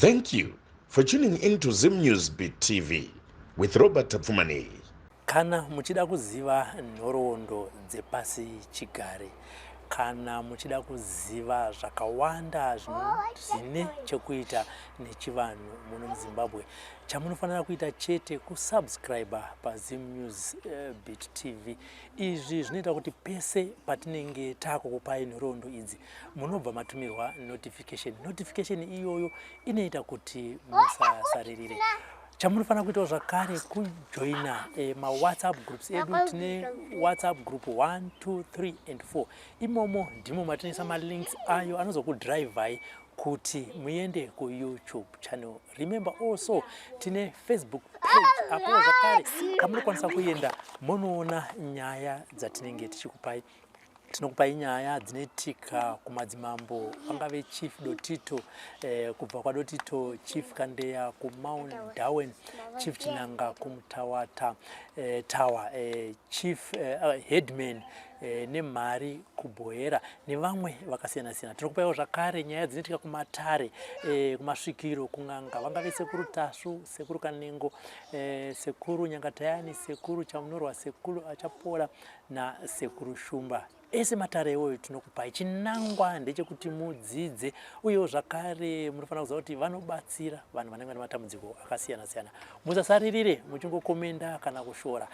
Thank you for tuning in to Zim News Beat TV with Robert Tapfumaneyi. Kana muchida kuziva nhoroondo dzepasi chigare, kana muchida kuziva zvakawanda zvine chekuita nechivanhu muno muZimbabwe, chamunofanira kuita chete kusubscribe paZim News eh, Beat TV. Izvi zvinoita kuti pese patinenge takukupai nhoroondo idzi munobva matumirwa notification. Notification iyoyo inoita kuti musasaririre. Chamunofanira kuitawo zvakare kujoina eh, mawhatsapp groups edu. Tine WhatsApp group 1 2 3 and 4. Imomo ndimo matinoisa malinks ayo anozokudrivai kuti muende kuYouTube channel. Remember also tine Facebook page apo zvakare kamunokwanisa kuenda monoona nyaya dzatinenge tichikupai. Tinokupai nyaya dzinoitika kumadzimambo, vangave Chief Dotito kubva kwaDotito, Chief Kandeya kuMount Darwin, Chief Chinanga kuMutawata Tower, Chief Headman Nemhari kuBohera nevamwe vakasiyana siyana. Tinokupaiwo zvakare nyaya dzinoitika kumatare, kumasvikiro, kun'anga, vangave Sekuru Tasvu, Sekuru Kanengo, Sekuru Nyangatayani, Sekuru Chamunorwa, Sekuru Achapola naSekuru Shumba. Ese matare iwoyo tinokupai. Chinangwa ndechekuti mudzidze, uyewo zvakare munofanira kuziva kuti vanobatsira vanhu vanenge vane matambudziko akasiyana siyana. Musasaririre muchingokomenda kana kushora.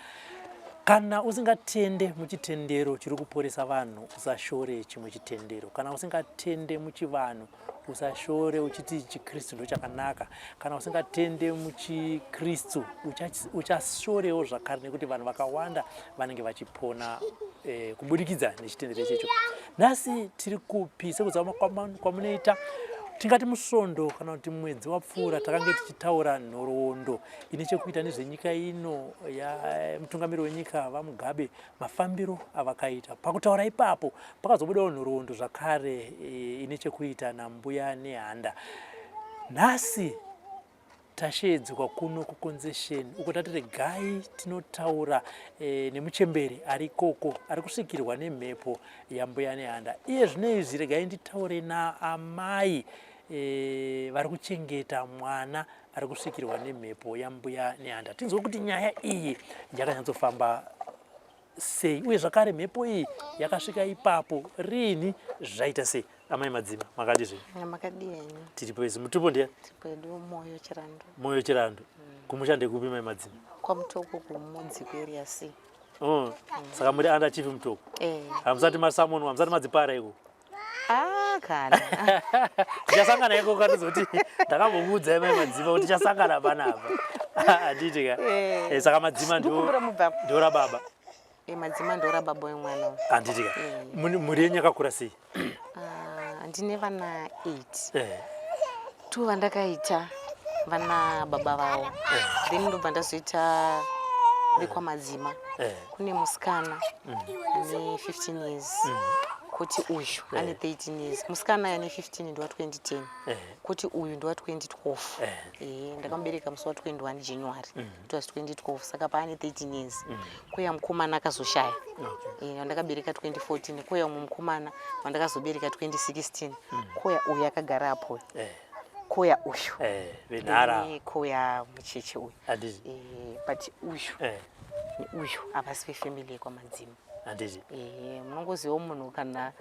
Kana usingatende muchitendero chiri kuporesa vanhu, usashore chimwe chitendero. Kana usingatende muchivanhu, usashore uchiti chiKristu ndochakanaka. Kana usingatende muchiKristu, uchashorewo zvakare, nekuti vanhu vakawanda vanenge vachipona kubudikidza nechitendero ichecho. Nhasi tiri kupi? Sekuziva kwamunoita, tingati musvondo kana kuti mwedzi wapfuura takange tichitaura nhoroondo ine chekuita nezvenyika ino yamutungamiri wenyika VaMugabe, mafambiro avakaita. Pakutaura ipapo pakazobudawo nhoroondo zvakare ine chekuita naMbuya Nehanda. Nhasi tasheedzwa kuno kuconcession uko tati regai tinotaura nemuchemberi ari ikoko ari kusvikirwa nemhepo yaMbuya Nehanda. Iye zvino izvi regai nditaure naamai vari kuchengeta mwana ari kusvikirwa nemhepo yaMbuya Nehanda, tinzwe kuti nyaya iyi yakanyatsofamba sei uye zvakare mhepo iyi yakasvika ipapo riini, zvaita sei. Amai Madzima, makadi zvenyu? Makadii henyu? Tiripo isu. Mutupo ndiani? Kwedu Moyo Chirandu. Moyo Chirandu. Kumusha ndekupi, mai Madzima? KwaMutoko, kuMudzi, kuarea C. Oh, saka muri under Chief Mutoko? Eh. Hamusati masamonwa, hamusati madzipara iko? Ah, kana. Tichasangana iko kanozoti ndakambokuudzai mai Madzima kuti tichasangana panapa. Handiti ka? Eh. Saka Madzima ndo Ndikumbira mubva. ndo rababa. Eh, Madzima ndo rababa wemwana uyu. Handiti ka? Mhuri yenyu yakakura sei? Ah, ndine vana 8. Two vandakaita vana baba vavo. Then ndobva ndazoita vekwaMadzima. Kune musikana ane 15 years. Kuti uyu ane 13 years. Musikana ane 15 ndiwa 2010. Kuti uyu ndiwa 2012. Ndakamubereka musi wa 21 January. It was 2012, saka paane 13 years. Kuya mukomana akazoshaya. Wandakabereka 2014, kuya umwe mukomana wandakazobereka 2016. Kuya uyu akagara apo. Kuya uyu. Venhara. Kuya mucheche uyu. Handiti. But uyu neuyu havasi vefamily yekwaMadzima. Handiti. Munongoziva munhu kana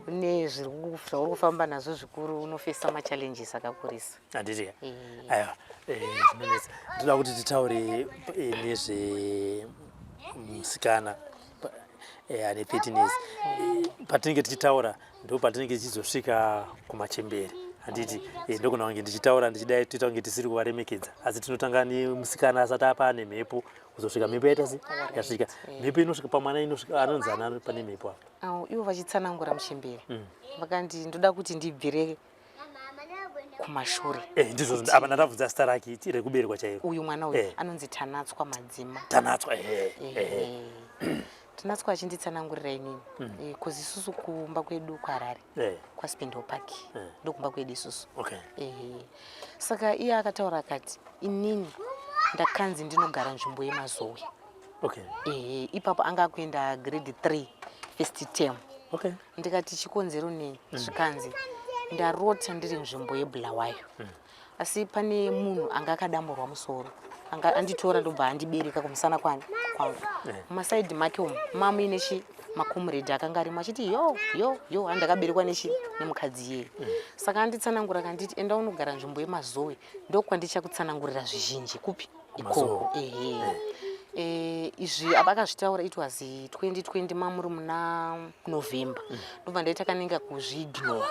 une zvauri kufamba nazvo zvikuru unofesa machallenges akakurisa. Handiti. Aiwa, zvinonetsa. Ndoda kuti titaure nezve musikana ane 13 years. Patinenge tichitaura ndo patinenge tichizosvika kumachembere, handiti? Ndogona kunge ndichitaura ndichidai toita kunge tisiri kuvaremekedza, asi tinotanga nemusikana asati apa ane mhepo kuzosvika mhepo yaita se yasvika. Mhepo inosvika pamwana inosvika anonzi anani pane mhepo apa? Awo, ivo vachitsanangura muchembere vakandi ndoda kuti ndibvire kumashure. Ndizvo apa ndandabvunza zita rake rekuberekwa chairo. Uyu mwana uyu anonzi Tanatswa Madzima. Tanatswa. Tanatswa achinditsanangurira inini, cause isusu kumba kwedu kuHarare, kwaSpindle Park, ndokumba kwedu isusu. Saka iye akataura akati inini ndakanzi ndinogara nzvimbo yeMazowe. Ipapo anga akuenda grade 3, first term. Ndikati chikonzero nei? Zvikanzi ndarota ndiri nzvimbo yeBulawayo. Asi pane munhu anga akadamburwa musoro anga anditora ndobva andibereka kumusana kwani kwangu. Mumasaidhi make umu mamuine chi makomredi akanga arimo achiti yo yo yo andakaberekwa nechi nemukadzi iyeye. Saka anditsanangura akanditi enda unogara nzvimbo yeMazowe ndokwandichakutsanangurira zvizhinji. Kupi? Ikoko. Ehe. Izvi akazvitaura it was 2020 mamuri muna November. Ndobva ndaita kanenge kuzviignore.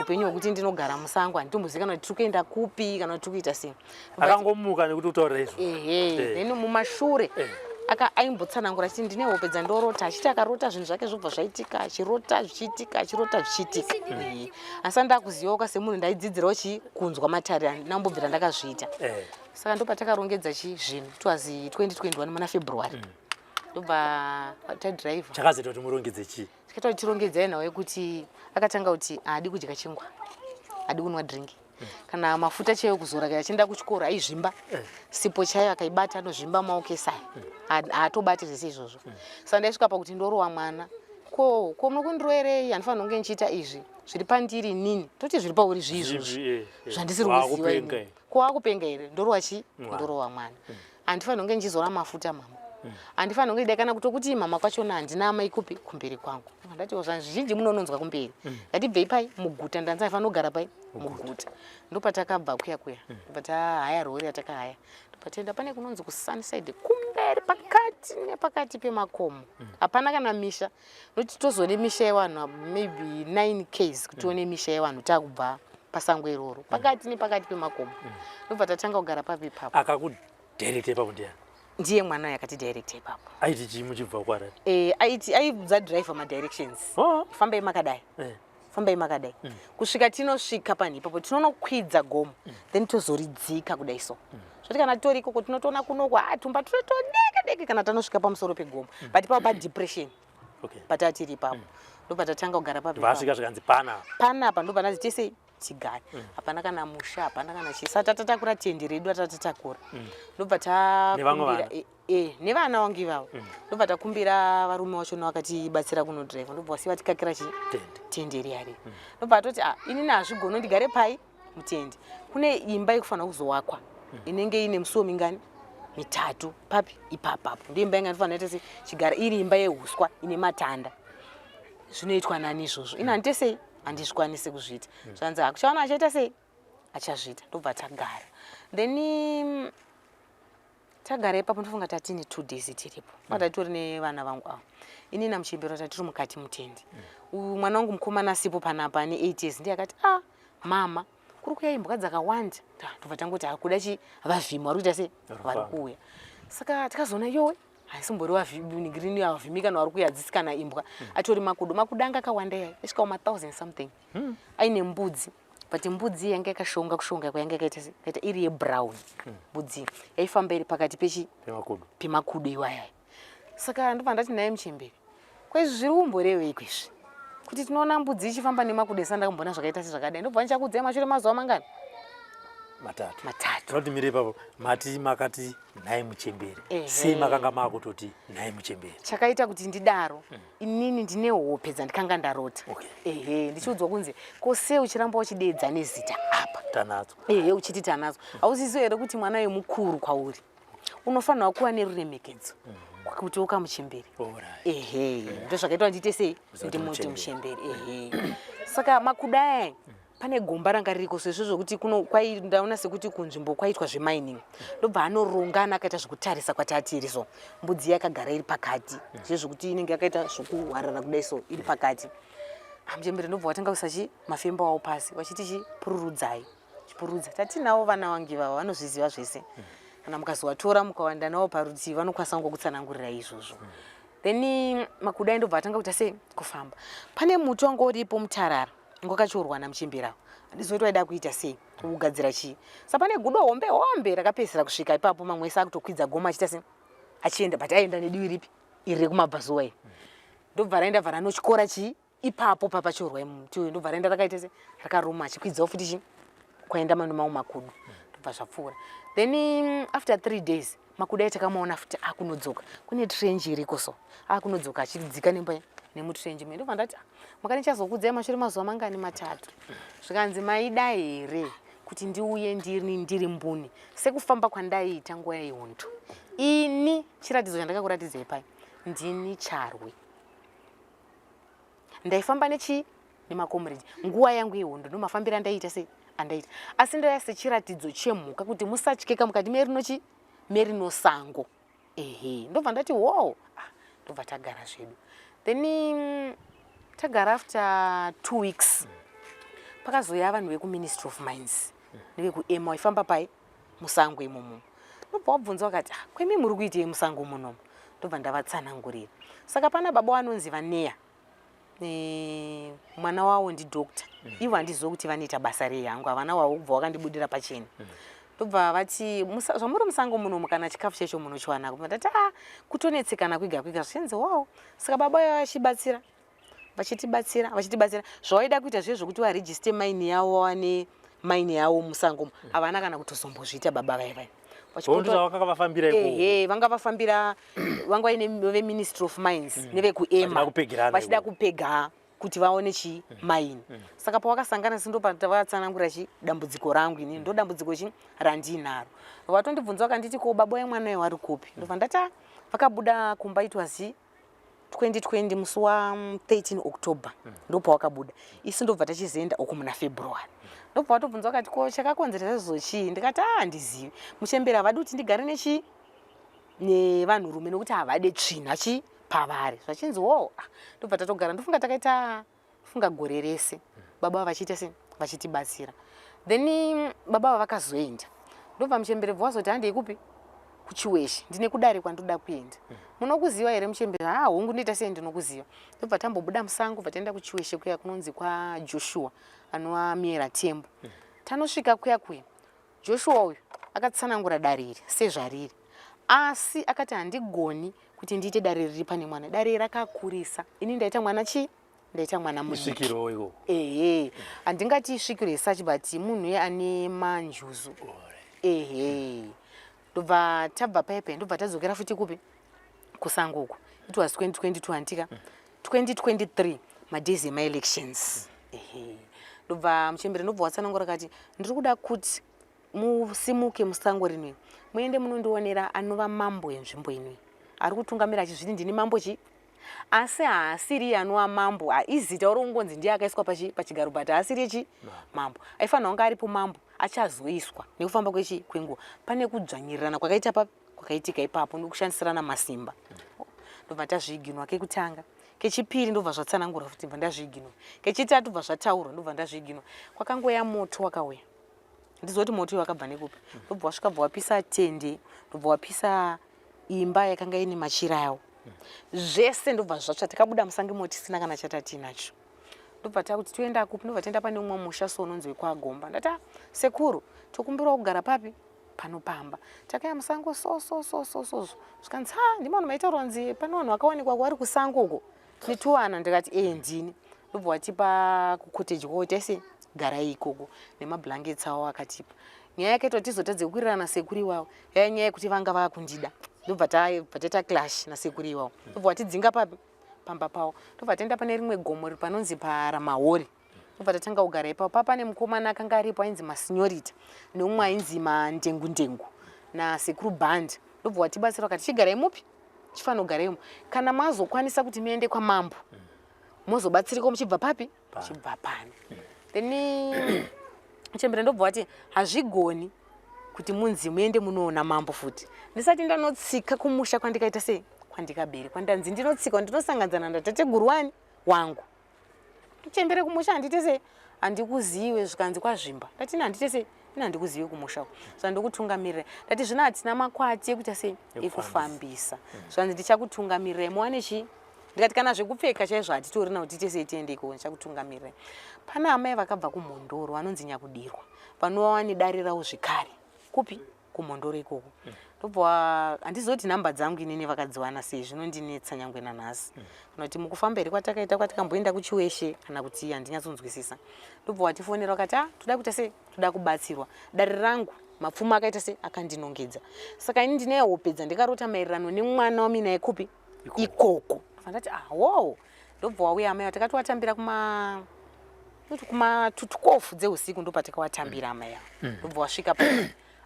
Upenyu hwekuti ndinogara musango handitombozivi kana kuti tiri kuenda kupi kana kuti tiri kuita sei. Akangomuka nekuti utaurira izvo. Ehe. Then mumashure aka aimbotsanangura achiti ndine hope dzandorota, achiti akarota zvinhu zvake zvobva zvaitika, achirota zvichiitika, achirota zvichiitika. Asi andakuzivawo semunhu ndaidzidzirawo chi kunzwa matare, handina kumbobvira ndakazviita. Saka ndopatakarongedza chi zvinhu, it was 2021 muna February. Ndobva tadriver. Chakazoita kuti murongedze chii? Chakaita kuti tirongedzai nhau yekuti akatanga kuti haadi kudya chingwa, haadi kunwa drink. Kana mafuta chaiyo kuzora kana achienda kuchikoro aizvimba. Sipo chaiyo akaibata anozvimba maoko esaya. Haatobati zvese izvozvo. Saka ndaisvika pakuti ndorowa mwana. Ko muri kundiroerei? Handifanira kunge ndichiita izvi. Zviri pandiri inini. Toti zviri pauri zvii izvozvo? Zvandisiri kuziva inini. Ko wakupenga here? Ndorowa chii? Ndorowa mwana. Handifanira kunge ndichizora mafuta mama. Handifanira kunge dai kana kutokuti mama kwachona handina amai kupi kumberi kwangu. Ndati zvizhinji munononzwa kumberi. Ngatibvei pai muguta, ndanzi aifanira kugara pai muguta. Ndopatakabva kuya kuya. Ndopa rori yatakahaya. Ndopataenda pane kunonzi kuSunnyside kumberi pakati nepakati pemakomo. Hapana kana misha. Noti tozoone misha yevanhu maybe 9 Ks kuti tione misha yevanhu takubva pasango iroro. Pakati nepakati pemakomo. Ndobva tatanga kugara papi ipapo. Akakudirecta ipapo ndiani? Ndiye mwana uyu akatidirecta ipapo. Aiti chii muchibva kuHarare? Aiti aiudza driver madirections. Fambai makadai. Fambai makadai. Kusvika tinosvika panhu ipapo tinonokwidza gomo then tozoridzika kudai so. Zvoti kana tori ikoko tinotoona kunoko tumba tunotodeke deke kana tanosvika pamusoro pegomo. But ipapo padepression. Patatiri ipapo. Ndopatatanga kugara papi. Vasvika zvikanzi pana. Panapa ndopandazi tese tigare. Hapana kana musha, hapana kana chii. Saka tatatakura tende redu ratatatakura. Ndobva takumbira nevana vangu ivavo. Ndobva takumbira varume vacho vakatibatsira kunodriver. Ndobva vasiya vatikakira chi tende riya riya. Ndobva atoti inini hazvigoni ndigare pai mutende. Kune imba ikufanira kuzowakwa inenge ine musuwo mingani? Mitatu papi ipapapo. Ndiyo imba inga ndinofanira kuita sei chigara iri imba yehuswa ine matanda. Zvinoitwa nani izvozvo? Ini handite sei? Handizvikwanisi kuzviita. Zvanzi hakuchaona achaita sei? Achazviita. Ndobva tagara. Then tagara ipapo ndofunga tatine 2 days tiripo. Patatori nevana vangu ava. Ini namuchembero tatiri mukati mutende. Uyu mwana wangu mukomana asipo panapa ane 8 years ndiye akati mama kuri kuuya imbwa dzakawanda. Ndobva tangoti hakuda chi vavhimi vari kuita sei? Vari kuuya. Saka tikazoona yowe haisimbori vavhimi avhimi kana vari kuuya hadzisi kana imbwa. Atori makudo. Makudo anga akawanda iyaya aisvika kuma 1000 something. Aine mbudzi. But mbudzi yanga yakashonga kushonga kwayanga yakaita sei? Yakaita iri yebrown. Mbudzi yaifamba iri pakati pechi pemakudo. Pemakudo iwaya. Saka ndobva ndati naye muchembere. Ko izvi zviri kumborevei izvi? Kuti tinoona mbudzi ichifamba nemakudo esa ndakamboona zvakaita sezvakadai. Ndobva ndichakuudzai mashure mazuva mangani? Matatu. Matatu. Tinoti mire ipapo mati makati nhai muchembere. Sei makanga makutoti nhai muchembere? Chakaita kuti ndidaro inini ndine hope dzandikanga ndarota. Ehe, ndichiudzwa kunzi ko sei uchiramba uchideedza nezita apa? Tanadzo. Ehe, uchiti tanadzo. Hauzizi here kuti mwana uyu mukuru kwauri? Unofanirwa kuva neruremekedzo. Kuti ukamuchembere. Ehe, ndozvakaitwa ndiite sei? Ndimuti muchembere. Ehe. Saka makudai pane gomba ranga ririko sezvo zvokuti kuno kwai ndaona sekuti kunzvimbo kwaitwa zvemining. Ndobva anorongana akaita zvekutarisa kwatatiri so. Mbudzi yakagara iri pakati. Zvezvokuti inenge yakaita zvokuhwarara kudai so iri pakati. Muchembere ndobva watanga kuisa chi mafembo awo pasi vachiti chi pururudzai. Chipururudza. Tatinawo vana vangu ivava vanozviziva zvese. Kana mukazovatora mukawanda navo parutivi vanokwanisa kungokutsanangurira izvozvo. Then makudai ndobva atanga kuita sei kufamba. Pane muti wanga uripo mutarara ngwakachiurwa namuchembere avo. Handizivi kuti waida kuita sei kugadzira chii. Saka pane gudo hombe hombe rakapedzisira kusvika ipapo mamwe ese akutokwidza gomo achiita sei achienda but aienda nedivi ripi iri rekumabvazuva iri. Ndobva raenda bva ranotyora chii ipapo papachorwa muti uyu ndobva raenda rakaita sei rakaruma achikwidzawo futi chii kwaenda mano mamwe makudo ndobva zvapfuura. Then after 3 days makudo ayi takamaona futi akunodzoka kune trench iriko so akunodzoka achidzika nemba nemutrench me ndobva ndati makani chazokudzai mashure mazuva mangani matatu. Zvikanzi maida here Kuti ndiuye ndiri ndiri mbune sekufamba kwandaiita nguva yehondo. Ini chiratidzo chandakakuratidzai pai ndini Charwe. Ndaifamba nechii? Nemakomrade. Nguva yangu yehondo ndomafambiro andaiita sei? Andaiita. Asi ndauya sechiratidzo chemhuka kuti musatyeka mukati merino chii? Merino sango. Ehe, ndobva ndati wow, ah, ndobva tagara zvedu. Then tagara after 2 weeks pakazouya vanhu vekuMinistry of Mines nevekuEMA vaifamba pai musango imomo. Ndobva wabvunza vakati, ah, kwemi muri kuitei musango munomu? Ndobva ndavatsanangurira. Saka pana baba vanonzi vaNeya, mwana wawo ndidoctor. Ivo handizivi kuti vanoita basa rei hangu, havana wavo kubva wakandibudira pachena. Ndobva vati zvamuri musango munomu kana chikafu checho munochiwana kupi? Ndati ah, kutonetsekana kwega kwega. Zvichinzi wow. Saka baba vaiva vachibatsira, vachitibatsira, vachitibatsira. Zvavaida kuita zviye zvokuti varegister mine yavo, vawane mine yavo musango umu, havana kana kutozombozviita baba vaya vaya. Vachipota vafambira ikoko. Ehe, vanga vafambira, vanga vaine veMinistry of Mines nevekuEMA vachida kupega kuti vaone chi mine. Saka pawakasangana sindo patavatsanangura chi dambudziko rangu ini, ndo dambudziko chi randinaro. Vatondibvunza vakanditi ko baba wemwana uyu vari kupi? Ndobva ndati ah, vakabuda kumba, it was 2020 musi wa 13 October ndopawakabuda. Isu ndobva tachizoenda uku muna February. Ndobva vatobvunza vakati ko chakakonzeresa izvozvo chii? Ndikati ah, handizivi. Muchembere havadi kuti ndigare nechi nevanhurume nokuti havade tsvina chi pavari. Zvachinzi wo, ah, ndobva tatogara. Ndofunga takaita funga gore rese baba vachiita se vachitibatsira. Then baba vakazoenda, ndobva muchembere bva wazoti handei kupi? KuChiweshe, ndine kudare kwandoda kuenda. Munokuziva here muchembere? Ha, hongu, ndoita sei, ndinokuziva. Ndobva tambobuda musango, bva taenda kuChiweshe kuya kunonzi kwaJoshua anova Miera Tembo. Tanosvika kuya kuya, Joshua uyu akatsanangura dare iri sezvariri, asi akati handigoni kuti ndiite dare riri pane mwana. Dare rakakurisa, ini ndaita mwana chii? Ndaita mwana mudiki. Ehe, handingati isvikiro yesachi, but munhu uye ane manjuzu. Ehe, ndobva tabva paipai, ndobva tadzokera futi kupi? Kusango uku. It was 2022 hantika? 2023 madays emaelections. Ehe, ndobva muchembere ndobva watsanangura kati ndiri kuda kuti musimuke musango rinoi muende munondionera anova mambo enzvimbo inoi ari kutungamira achizviti ndini mambo chi, asi haasiri anova mambo. Izita uri kungonzi ndiye akaiswa pachigaro, but haasiri chi mambo. Aifanira kunge aripo mambo achazoiswa nekufamba kwechi kwenguva. Pane kudzvanyirirana kwakaita papi kwakaitika ipapo nokushandisirana masimba. Ndobva tazviiginwa kekutanga, kechipiri ndobva zvatsanangurwa futi, bva ndazviiginwa kechitatu, bva zvataurwa, ndobva ndazviiginwa. Kwakangoya moto wakauya, ndiziva kuti moto wakabva nekupi, ndobva wasvika bva wapisa tende, ndobva wapisa imba yakanga ine machira yawo zvese, ndobva zvatsva. Takabuda musango imo tisina kana chatatinacho. Ndobva takuti toenda kupi? Ndobva taenda pane umwe musha so unonzi wekwaGomba. Ndati ah, sekuru, tokumbirawo kugara papi pano pamba. Takaya musango so so so so so, zvikanzi ha, ndima vanhu maitaurwa nzi pane vanhu vakawanikwa vari kusango uko netuwana. Ndikati ee, ndini. Ndobva watipa kucottage kwavo, taise garai ikoko nemablankets avo akatipa. Nyaya yakaitwa tizotadze kuwirirana nasekuru iwavo yaya nyaya yekuti vanga vakundida, ndobva taita clash nasekuru iwavo, ndobva watidzinga papi pamba pavo. Ndobva taenda pane rimwe gomo riri panonzi paRamahori, ndobva tatanga kugara ipapo. Pa pane mukomana akanga aripo ainzi Masinyorita neumwe ainzi Mandengu Ndengu nasekuru Bhandi, ndobva watibatsira vakati chigarai mupi chifanira kugara imo, kana mazokwanisa kuti muende kwamambo mozobatsirika muchibva papi, muchibva pano. Then chembere ndobva wati hazvigoni kuti munzi muende munoona mambo futi ndisati ndanotsika kumusha kwandikaita sei, kwandikaberekwa. Ndanzi ndinotsika ndinosanganzana natateguru wani wangu. Chembere, kumusha handite sei, handikuziwe. Zvikanzi kwaZvimba. Ndati ine handite sei, ine handikuzive kumusha uko, zvandokutungamirira. Ndati zvino hatina makwati ekuita sei, ekufambisa. Zvanzi ndichakutungamirirai muwane chii. Ndikati kana zvekupfeka chaizvo hatitorina kuti tiite sei tiende ikoko, ndichakutungamirirai. Pana amai vakabva kuMhondoro vanonzi Nyakudirwa, vanova nedare ravo zvekare kupi kuMhondoro ikoko. Ndobva handizoti nhamba dzangu inini vakadziwana sei, zvinondinetsa nyangwe nanhasi, kana kuti mukufamba here kwatakaita kwatikamboenda kuChiweshe, kana kuti handinyatsonzwisisa. Ndobva watifonera vakati a, toda kuita sei, toda kubatsirwa, dare rangu mapfumo akaita sei, akandinongedza. Saka ini ndine hope dzandikarota maererano nemwana waminaye kupi ikoko. Ndobva ndati ah, wow. Ndobva wauya amai, takati watambira kuma Noti kuma 12 dzeusiku ndopatakawatambira amai ava. Ndobva wasvika pa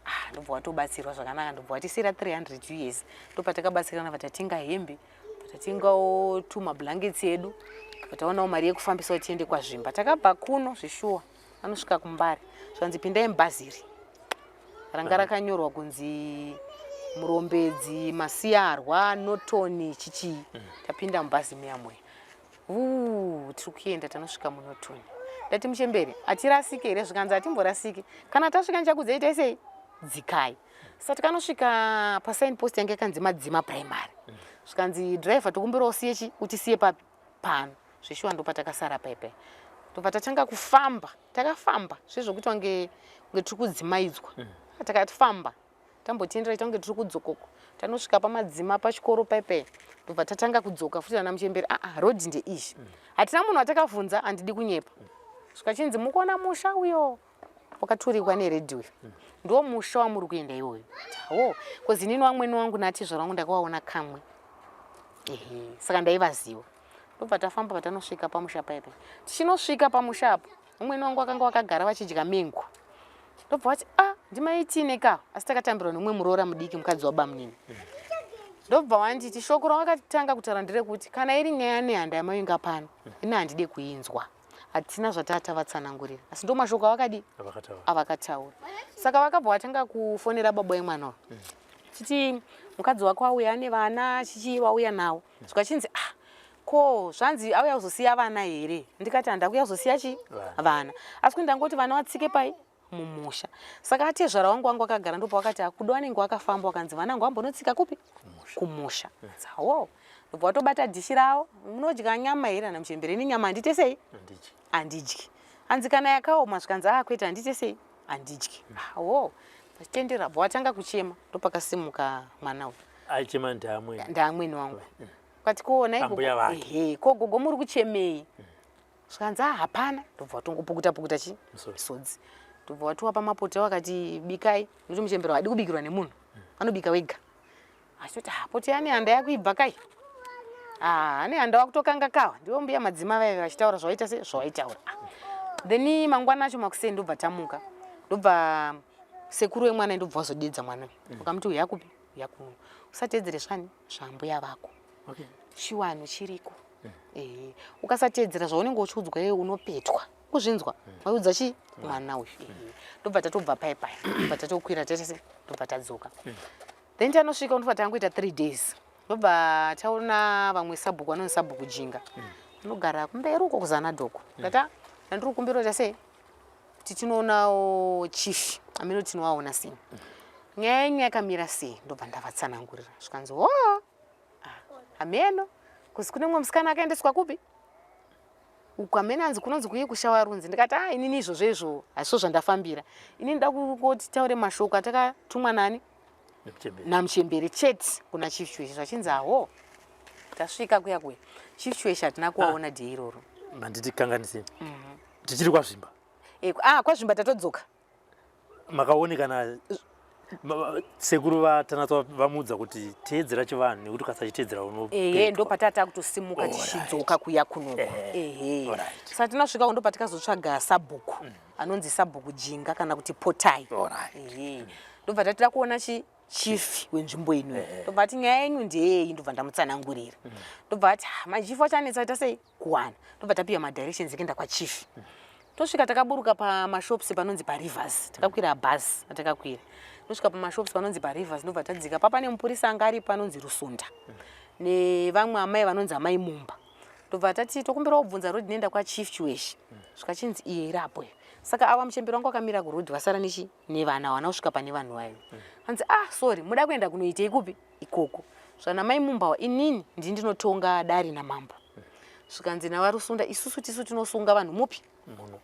ah, ndobva watobatsirwa zvakanaka, ndobva watisiyira 300 US. Ndopatakabatsirana, vatatenga hembe, vatatengawo tumablankets edu, vataonawo mari yekufambisa kuti tiende kwaZvimba. Takabva kuno zvishuwa anosvika kuMbare, zvanzi pindai mubhaziri ranga rakanyorwa kunzi Murombedzi, Masiyarwa, Notoni, chichii. Tapinda mubhazi muya muya, Uu, tiri kuenda, tanosvika muNotoni. Ndati muchembere, hatirasike here? Zvikanzi hatimborasiki, kana tasvika ndichakudzai itai sei, dzikai. Saka tikanosvika pasign post yange yakanzi Madzima Primary. Zvikanzi driver, tokumbira usiye chi utisiye papi pano. Zveshuwa ndopatakasara paipai, ndobva tatanga kufamba. Takafamba zvezvokuti wange kunge tiri kudzimaidzwa. Takafamba, tambotendera ita kunge tiri kudzokoko, tanosvika paMadzima pachikoro paipai, ndobva tatanga kudzoka futi. Ana muchemberi, aa, road ndeizvi. Hatina munhu watakavhunza, handidi kunyepa. Svika chinzi mukuona musha uyo wakaturikwa neredhi uyo, ndo musha wamuri kuenda iwoyo. Wo cause inini wamwene wangu natizvara wangu ndakawaona kamwe, ehe, saka ndaivaziva. Ndobva tafamba, patanosvika pamusha paipai, tichinosvika pamusha apo umweni wangu wakanga wakagara vachidya mengo. Ndobva vati, "A, ndimaitine ka." Asi takatambirwa nemumwe muroora mudiki, mukadzi wabamunini. Ndobva wanditi shoko rawakatanga kutaura nderekuti kana iri nyaya nehanda yamainga pano, ini handide kuinzwa. Hatina zvatata vatsanangurira, asi ndo mashoko avakadi avakataura. Saka vakabva vatanga kufonera baba wemwana uyu, chiti mukadzi wako auya ane vana, chichi vauya nawo. Zvikachinzi, "Ah, ko zvanzi auya kuzosiya vana here?" Ndikati handakuya kuzosiya chi vana, asi kuti ndangoti vana vatsike pai mumusha. Saka atezvara wangu wangu akagara, ndopa wakati akuda wanenge wakafamba, wakanzi vana vangu vambonotsika kupi? Kumusha. Wo ndobva watobata dhishi ravo, "Munodya nyama here ana muchembere?" "Ini nyama handite sei, handidyi." Hanzi kana yakaoma? Zvikanzi, "A, kwete, handite sei, handidyi." Wo vachitendera, bva watanga kuchema. Ndopakasimuka mwana uyu. Aichema ndaamwene? Ndaamwene wangu. Kati kuona Ambuya vake. Ehe, ko gogo muri kuchemei? Zvikanzi, "A, hapana." Ndobva watongopukuta pukuta chi misodzi. Ndobva watiwa pamapoto, wakati bikai, nokuti muchembero haadi kubikirwa nemunhu, anobika wega. Achitoti, "Ah, poto yani handa yakuibva kai? Ah, ane handa wakutokanga kawa." Ndivo mbuya Madzima vaive vachitaura zvawaita se zvawaitaura. Ah. Then mangwana acho makuseni ndobva tamuka, ndobva sekuru wemwana ndobva wazodedza mwana uyu, ukamuti uya kupi, uya kuno, usateedzere zvani zvambuya vako. Chiwanhu chiriko. Ehe, ukasateedzera zvaunenge uchiudzwa iwe unopetwa kuzvinzwa. Waiudza chi mwana uyu. Ehe, ndobva tatobva pai pai, ndobva tatokwira tese, ndobva tadzoka. Then tanosvika, ndobva tangoita 3 days, ndobva taona vamwe sabhuku vanonzi Sabhuku Jinga, anogara kumberi uko kuzana dhoko. Ndati, "Ndandiri kukumbira kuti sei kuti tinoonawo chief amene, tinowaona sei, nyaya yenyu yakamira sei?" Ndobva ndavatsanangurira. Zvikanzi, "Ho, hameno kuzi kune mumwe musikana akaendeswa kupi uku, hamene anzi kunonzi kuye kushawarunzi." Ndikati, "A, inini izvozvo izvo hazviso zvandafambira. Inini nda kungoti taure mashoko atakatumwa nani namuchembere chete kuna Chief Chiweshe." Zvachinzi, "Aho." Tasvika kuya kuya, Chief Chiweshe hatina kuwaona day iroro. Manditi kanganisei, tichiri kwaZvimba? Ah, kwaZvimba tatodzoka. Makaonekana sekuru vaTanatswa vamuudza kuti teedzera chivanhu, nekuti ukasachiteedzera Ehe, ndo patata kutosimuka tichidzoka kuya kunoko. Ehe, saka tinosvika ndo patikazotsvaga sabhuku anonzi Sabhuku Jinga kana kuti Potai. Ehe, ndobva tatida kuona chi chief wenzvimbo ino. Ndobva ati, "Nyaya yenyu ndeyei?" Ndobva ndamutsanangurira. Ndobva ati, "Ah, machief achanetsa ita sei kuwana." Ndobva tapiwa madirections ekuenda kwachief. Tosvika, takaburuka pamashops panonzi paRivers, takakwira bhazi atakakwira, tosvika pamashops panonzi paRivers. Ndobva tadzika pa pane mupurisa anga aripo anonzi Rusunda nevamwe amai vanonzi Amai Mumba. Ndobva tati tokumbira kubvunza road inoenda kwaChief Chiweshe. Svika chinzi iye irapo. Saka ava muchemberi wangu akamira kuroad, vasara nechi nevana vana kusvika pane vanhu vayo. Hanzi, "Ah, sorry, muda kuenda kunoitei kupi ikoko?" Zvana Mai Mumbawa, "Inini ndini ndinotonga dare namambo." Zvikanzi naVaRusunda, "Isusu tisu tinosunga vanhu mupi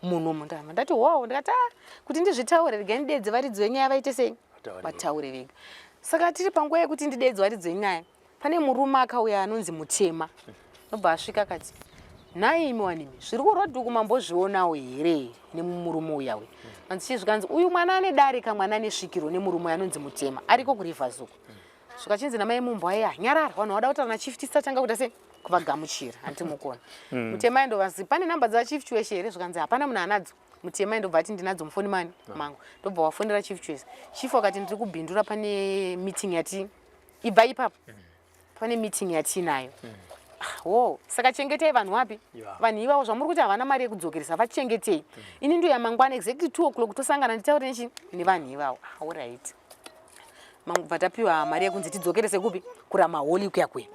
muno mundama." Ndati, "Wow." Ndikati, "Ah, kuti ndizvitaure, regai ndidedze varidzi venyaya vaite sei, vataure vega." Saka tiri panguva yekuti ndidedze varidzi venyaya, pane murume akauya anonzi Mutema. Nobva asvika akati, "Nhai imi wanimi, zviri kuroad uku mambozvionawo here nemumurume uya uyu?" Anzi chii? Zvikanzi, "Uyu mwana ane dare kamwana ane svikiro nemurume uyu anonzi Mutema, ariko kuRivers uku." Zvikachinzi namai Mumbo, "Aya, nyarara, vanhu vada kutaura nachief tisatanga kuita sei." Kuvagamuchira handiti mukona. Mutema ndovanzi pane namba dzaChief Chiweshe here? Zvikanzi hapana munhu anadzo. Mutema ndobva ati ndinadzo mufoni mani mangu. Ndobva wafonera Chief Chiweshe. Chief wakati ndiri kubhindura, pane meeting yati ibva ipapo, pane meeting yatiinayo. Ah, wo saka chengetei vanhu wapi? Vanhu ivavo zvamuri kuti havana mari yekudzokeresa, vachengetei. Ini ndoya mangwana exactly 2 o'clock, tosangana nditaure nechi nevanhu ivavo. Ah, alright. Bva tapiwa mari yekunzi tidzokerese kupi? Kuramaholi kuya kuya.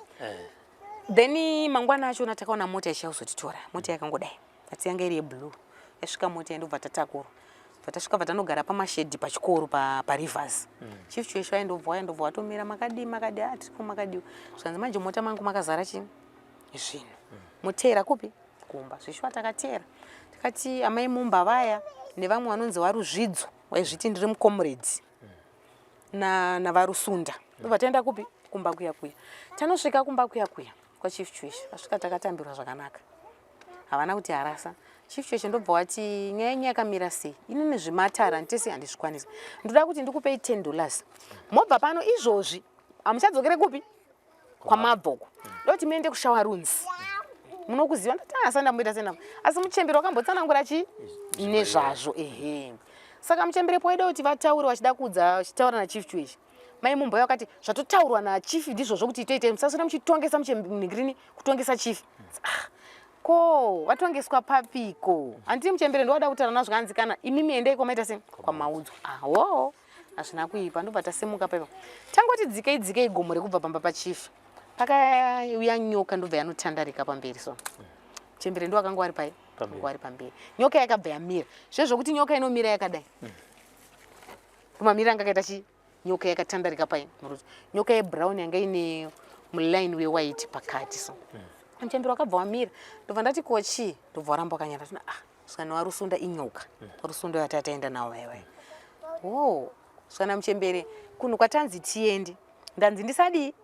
Then mangwana achona takaona mota ichiya kuzotitora. Mota yakangodai, asi yanga iri yeblue. Yasvika mota, ndobva tatakurwa, bva tasvika, bva tanogara pamashedhi pachikoro paRivers. Chief Chiweshe vaindobva waya, ndobva watomira, "Makadii, makadii?" "Ah, tiripo, makadiwa?" Zvikanzi manje mota mangu makazara chi zvinhu, muteera kupi? Kumba. Zvishuwa takateera, tikati amai Mumba vaya nevamwe vanonzi vaRuzvidzo, waizviti ndiri mucomrade naVarusunda. Ndobva taenda kupi? Kumba kuya kuya. Tanosvika kumba kuya kuya kwaChief Chiweshe, vasvika takatambirwa zvakanaka, havana kuti harasa. Chief Chiweshe ndobva wati, "Nyaya yenyu yakamira sei? Inini zvimatara nditese handizvikwanisi. Ndoda kuti ndikupei $10, mobva pano izvozvi, hamuchadzokere kupi? Kwamabvoko. Ndoti muende kushawarunzi, munokuziva." Ndati asa ndamboita senamo, asi muchembere wakambotsanangura chi nezvazvo. Ehe, saka muchembere poida kuti vataure, vachida kuudza, vachitaura naChief Chiweshe, mai Mumba vakati zvatotaurwa nachief ndizvozvo, kuti itoite musaswera muchitongesa muchenhingirini kutongesa chief. Ah, ko vatongeswa papiko? Handiti muchembere ndowada kutaura nazvo. Kanzi kana imimi endei kwamaita se kwamaudzwa. Awo hazvina kuipa. Ndobva tasimuka paipa, tangoti dzikei dzikei gomo rekubva pamba pachief, pakauya nyoka, ndobva yanotandarika pamberi. So muchembere ndo akanga wari pai? Pamberi. Wari pamberi. Nyoka yakabva yamira zvezvokuti nyoka inomira yakadai, mamiriro anga akaita chi nyoka yakatandarika pai muruti, nyoka yebrown yanga ine muline wewhite pakati. So muchembere wakabva wamira, ndobva ndati, "Ko chii?" Ndobva waramba wakanyara. Tina, "Ah, svikana warusunda inyoka." Warusunda yatataenda nawo vaiwai o svikana muchembere kunhu kwatanzi tiende, ndanzi ndisadii?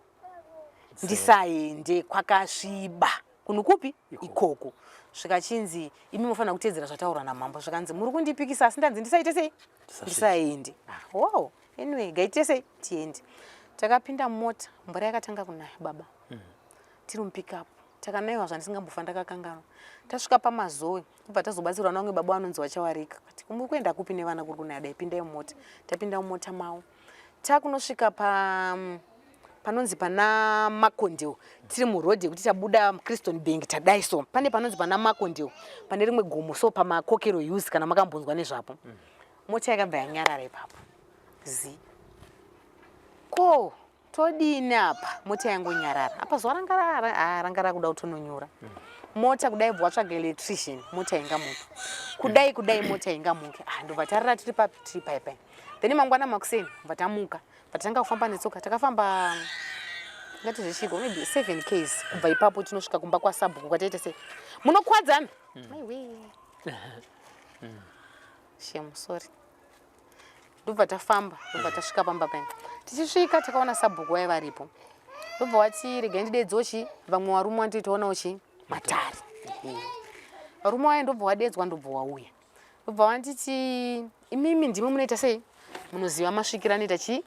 Ndisaende, kwakasviba. Kunhu kupi ikoko? Zvikachinzi imi mufanira kuteedzera zvataurwa namambo. Zvikanzi muri kundipikisa, asi ndanzi ndisaite sei? Ndisaende. Ah, wow, anyway, gaite sei, tiende. Takapinda mumota, mvura yakatanga kunaya baba. Tiri mupickup takanayiwa zvandisingambofa ndakakanganwa. Tasvika paMazowe, kubva tazobatsirwa navamwe baba vanonzi vachawarika kati, "Muri kuenda kupi nevana kuri kunaya dai? Pindai mumota." Tapinda mumota mavo, takunosvika pa panonzi pana Makondeo, tiri murodhi yekuti tabuda Christon Bank, tadai so pane panonzi pana Makondeo, pane rimwe gomo so, paMakokero Hills, kana makambonzwa nezvapo. Mota yakabva yanyarara ipapo zi. Ko todini apa? Mota yangonyarara apa, zuva ranga ranga rakuda kutononyura. Mota kudai bva watsvaga electrician, mota ingamuke kudai kudai, mota ingamuke. Ah, ndobva tarara tiri papi? Tiri pai pai. Then mangwana makuseni bva tamuka, bva kufamba netsoka. Takafamba ngati zvechiko maybe 7 ks kubva ipapo tinosvika kumba kwasabhuku kwataita sei. Munokwadzana maiwe, shame, sorry. Ndobva tafamba, ndobva tasvika pamba paya. Tichisvika takaona sabhuku vaiva varipo. Ndobva wati, "Regai ndidedzewo chi vamwe varume wanditoionawo chi matare." Ehe. Varume vaya ndobva wadedzwa, ndobva wauya, ndobva wanditi, "Imimi ndimi munoita sei, munoziva masvikiro anoita chi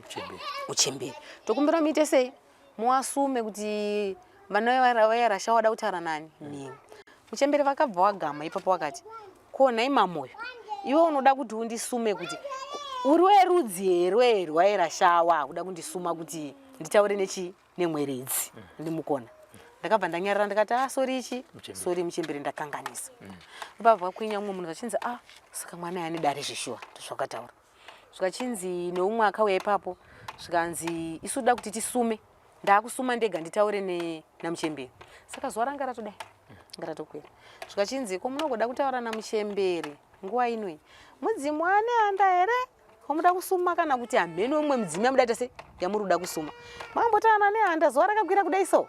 Uchembere. Uchembere. Tokumbira muite sei, muwasume kuti vana vayarasha wada kutaura nani nemi." Muchembere vakabva wagama ipapo, wakati, "Ko nhai Mamoyo, iwe unoda kuti undisume kuti uri werudzi here rwairashawa kuda kundisuma kuti nditaure nechi nemweredzi ndimukona?" Ndakabva ndanyarara, ndikati, "Ah, sorry ichi." Muchembere. "Sorry muchembere, ndakanganisa." Ndobva kwinya mumwe munhu, vachinzi, "Ah, saka mwana ane dare zvishuwa." Ndozvakataura zvikachinzi neumwe akauya ipapo, zvikanzi, "Isu toda kuti tisume." Ndaakusuma ndega nditaure namuchembere. Saka zuva ranga ratodai, ranga ratokwira. Zvikachinzi, "Ko munogoda kutaura namuchembere nguva inoi? Mudzimu ane handa here wamuda kusuma, kana kuti hamheni umwe mudzimu yamuda ita sei yamuri kuda kusuma? Makambotaura nehanda zuva rakakwira kudai?" So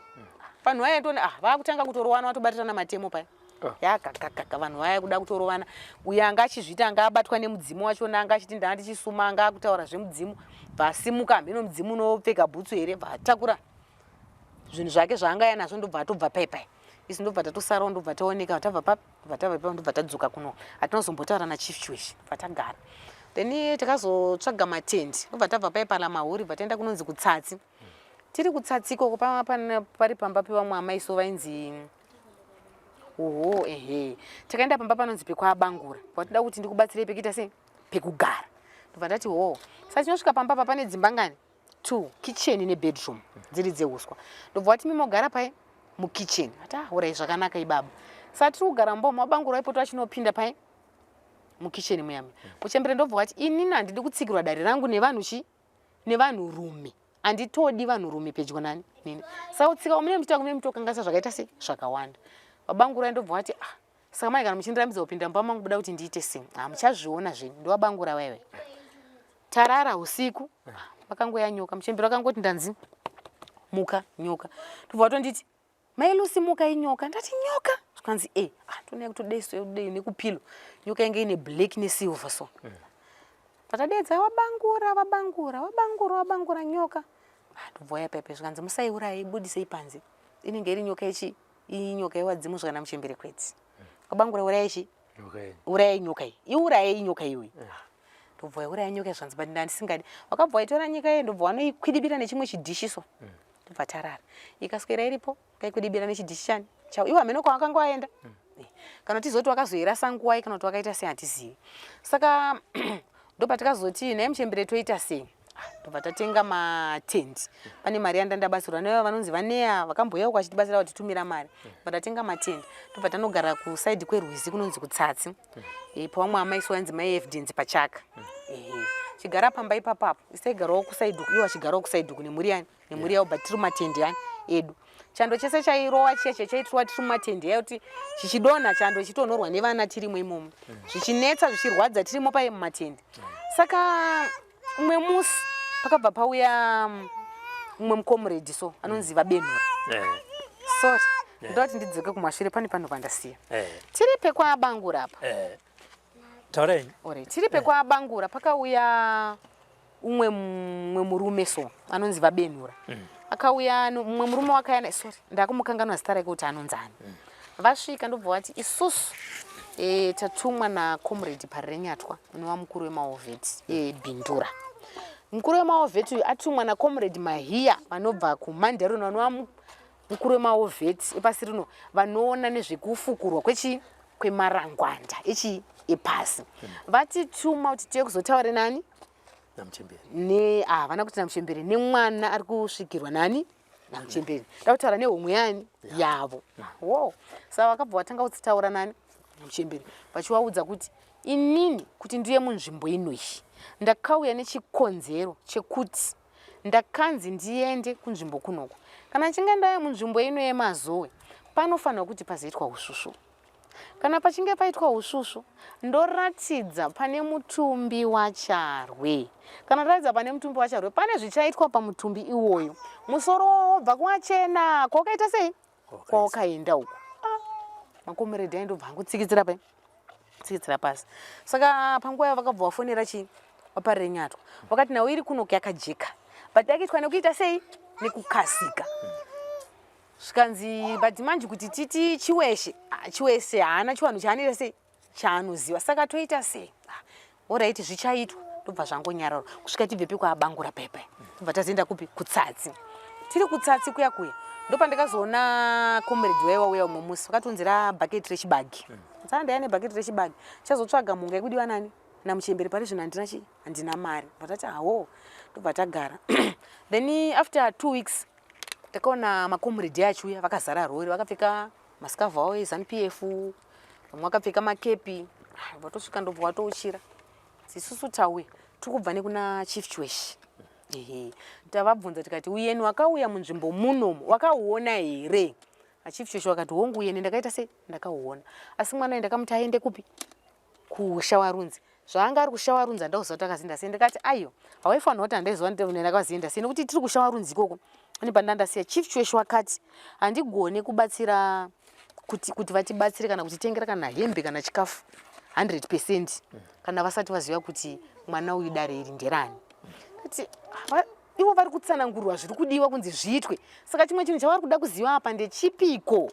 vanhu vaya toona, ah, vaakutanga kutorovana, vatobatirana matemo paya. Ah. Yakakakaka, vanhu vaya kuda kutorovana. Uyo anga achizviita anga abatwa nemudzimu wachona, anga achiti ndaa ndichisuma, anga akutaura zvemudzimu, bvasimuka, hamheno mudzimu unopfeka bhutsu here, bvatakura zvinhu zvake zvaanga yanazvo, ndobva atobva pai pai. Isi ndobva tatosarawo, ndobva taoneka tabva papi, ndobva tabva ipapo, ndobva tadzoka kuno. Hatinazombotaura naChief Chiweshe, bva tagara. Then takazotsvaga matendi, ndobva tabva pai palamahuri, bva taenda kunonzi kuTsatsi. Tiri kutsatsi ikoko pari pamba pevamwe amai so vainzi oho ehe. Takaenda pamba panonzi pekwaBangura. Watida kuti ndikubatsirei pekuita sei? Pekugara. Ndobva ndati hoo. Saka tinosvika pamba apa pane dzimba ngani? Two, kitchen nebedroom dziri dzehuswa. Ndobva wati mimogara pai? Mukitchen. Ati ah, horai zvakanaka ibaba. Saka tiri kugara mumba umu waBangura waipota vachinopinda pai? Mukitchen muyami. Muchembere ndobva wati inini handidi kutsikirwa dare rangu nevanhu chi? Nevanhurume. Handitodi vanhurume pedyo nani nini. Saka kutsika kwamune muchiita kumune mutokanganisa zvakaita sei? Zvakawanda. Vabangura ndobva wati ah, saka mai kana muchindirambidza kupinda mumba mangu buda kuti ndiite sei? Ah, muchazviona zvenyu. Ndowabangura vaive. Tarara usiku vakangoya nyoka. Muchembere vakangoti ndanzi muka nyoka. Ndobva watonditi mai Lucy muka inyoka. Ndati nyoka? Zvikanzi eh, ah tonai kutodei so kudei nekupilo. Nyoka inge ine black nesilver so. Patadedza wabangura wabangura wabangura wabangura nyoka. Ah, ndobva waya pepe zvikanzi musaiuraye ibudisei panze. Inenge iri nyoka yechi inyoka yewadzimu zvikana muchembere kwedzi. Wabangura uraya chi? Uraya nyoka iyi. Iuraye nyoka iyoyi. Ndobva wauraya nyoka zvikanzi but ndandisingadi. Wakabva waitora nyika iye ndobva wanoikwidibira nechimwe chidhishi so. Ndobva tarara. Ikaswera iripo kaikwidibira nechidhishi chani chavo. Iwo hameno kwawakanga waenda. Kana tizoti wakazoirasa nguwai kana kuti wakaita sei hatizivi. Saka ndopatikazoti nhai muchembere toita sei? Ndobva tatenga matendi. Pane mari yandandabatsirwa nevo vanonzi vaneya vakambouya uko vachitibatsira vatitumira mari. Ndobva tatenga matendi. Ndobva tanogara kusaidhi kwerwizi kunonzi kutsatsi. Pavamwe amai so yanzi mai Evidence pachaka. Chigara pamba ipapapo. Isaigarawo kusaidhi uku, iwo achigarawo kusaidhi uku nemhuri yani. Nemhuri yavo but tiri mumatendi yani edu. Chando chese chairowa chiya chaitirwa tiri mumatendi yayo kuti chichidonha chando chitonhorwa nevana tirimo imomo. Zvichinetsa zvichirwadza tirimo paye mumatendi. Saka umwe musi pakabva pauya umwe mukomredi so anonzi vaBenhura. Sorry. Ndoda kuti ndidzoke kumashure pane pano pandasiya. Tiri pekwaBangura apa. Taurai. Alright. Tiri pekwaBangura pakauya umwe mumwe murume so anonzi vaBenhura. Akauya mumwe murume wakaya naye sorry ndakumukanganwa zita rake kuti anonzi ani. Vasvika ndobva vati isusu tatumwa naComrade Parirenyatwa unova mukuru wemaovheti Bindura. Mukuru wemaovheti uyu atumwa naComrade Mahiya vanobva kuManderon vanova mukuru wemaovheti epasi rino vanoona nezvekufukurwa kwechi kwemarangwanda echi epasi. Vatituma kuti tiye kuzotaura nani? Namuchembere. Ne ah vana kuti namuchembere nemwana ari kusvikirwa nani? Namuchembere. Ndakutaura nehomwe yani yavo. Wo. Saka vakabva vatanga kutaura nani? Namuchembere. Vachivaudza kuti inini kuti ndiye munzvimbo inoyi ndakauya nechikonzero chekuti ndakanzi ndiende kunzvimbo kunoku. Kana ndichinge ndauya munzvimbo ino yeMazowe panofanirwa kuti pazoitwa usvusvu. Kana pachinge paitwa usvusvu ndoratidza pane mutumbi waCharwe. Kana ndaratidza pane mutumbi waCharwe pane zvichaitwa pamutumbi iwoyo. Musoro wobva kwachena kwakaita sei? Kwawakaenda uko. Ah, makomeredhi aindobva angotsikitsira pai tsikitsira pasi. Saka panguva yavo vakabva vafonera chii? VaParirenyatwa. Vakati nhau iri kunoku yakajeka. But yakaitwa nekuita sei? Nekukasika. Zvikanzi but manje kuti titi Chiweshe, Chiweshe haana chiwanhu chaanoita sei? Chaanoziva. Saka toita sei? Alright zvichaitwa. Ndobva zvangonyararwa kusvika tibve pekwaBangura pepe. Ndobva tazoenda kupi? Kutsatsi. Tiri kutsatsi kuya kuya. Ndopandakazoona comrade waiwa uya umwe musi vakatonzira bucket rechibage. Saka ndaiya nebucket rechibage. Chazotsvaga mhunga yekudiwa nani? Namuchembere pari zvino handina chii? Handina mari. Ndobva tati hawo. Ndobva tagara. Then after 2 weeks takaona makomrade achiuya vakazara rori vakapfeka masikavhu avo eZanu PF, vamwe vakapfeka makepi. Vatosvika ndobva watouchira. Isusu tauya tiri kubva nekuna Chief Chiweshe. Ehe. Tavabvunza tikati uyeni wakauya munzvimbo munomu wakauona here? Chief Chiweshe vakati hongu uyeni ndakaita sei? Ndakauona. Asi mwana uyu ndakamuti aende kupi? Kushawarunzi. Zvaanga ari kushawarunzi handauziva kuti akazinda sei. Ndikati aiyo hawaifanirwa kuti handaiziva ndakazinda sei nekuti tiri kushawarunzi ikoko. Pane pandandasiya Chief Chiweshe wakati handigone kubatsira kuti vatibatsire kana kutitengera kana hembe kana chikafu 100% kana vasati vaziva kuti mwana uyu dare iri nderani. Ndati ivo vari kutsanangurwa zviri kudiwa kunzi zviitwe. Saka chimwe chinhu chavari kuda kuziva apa ndechipiko?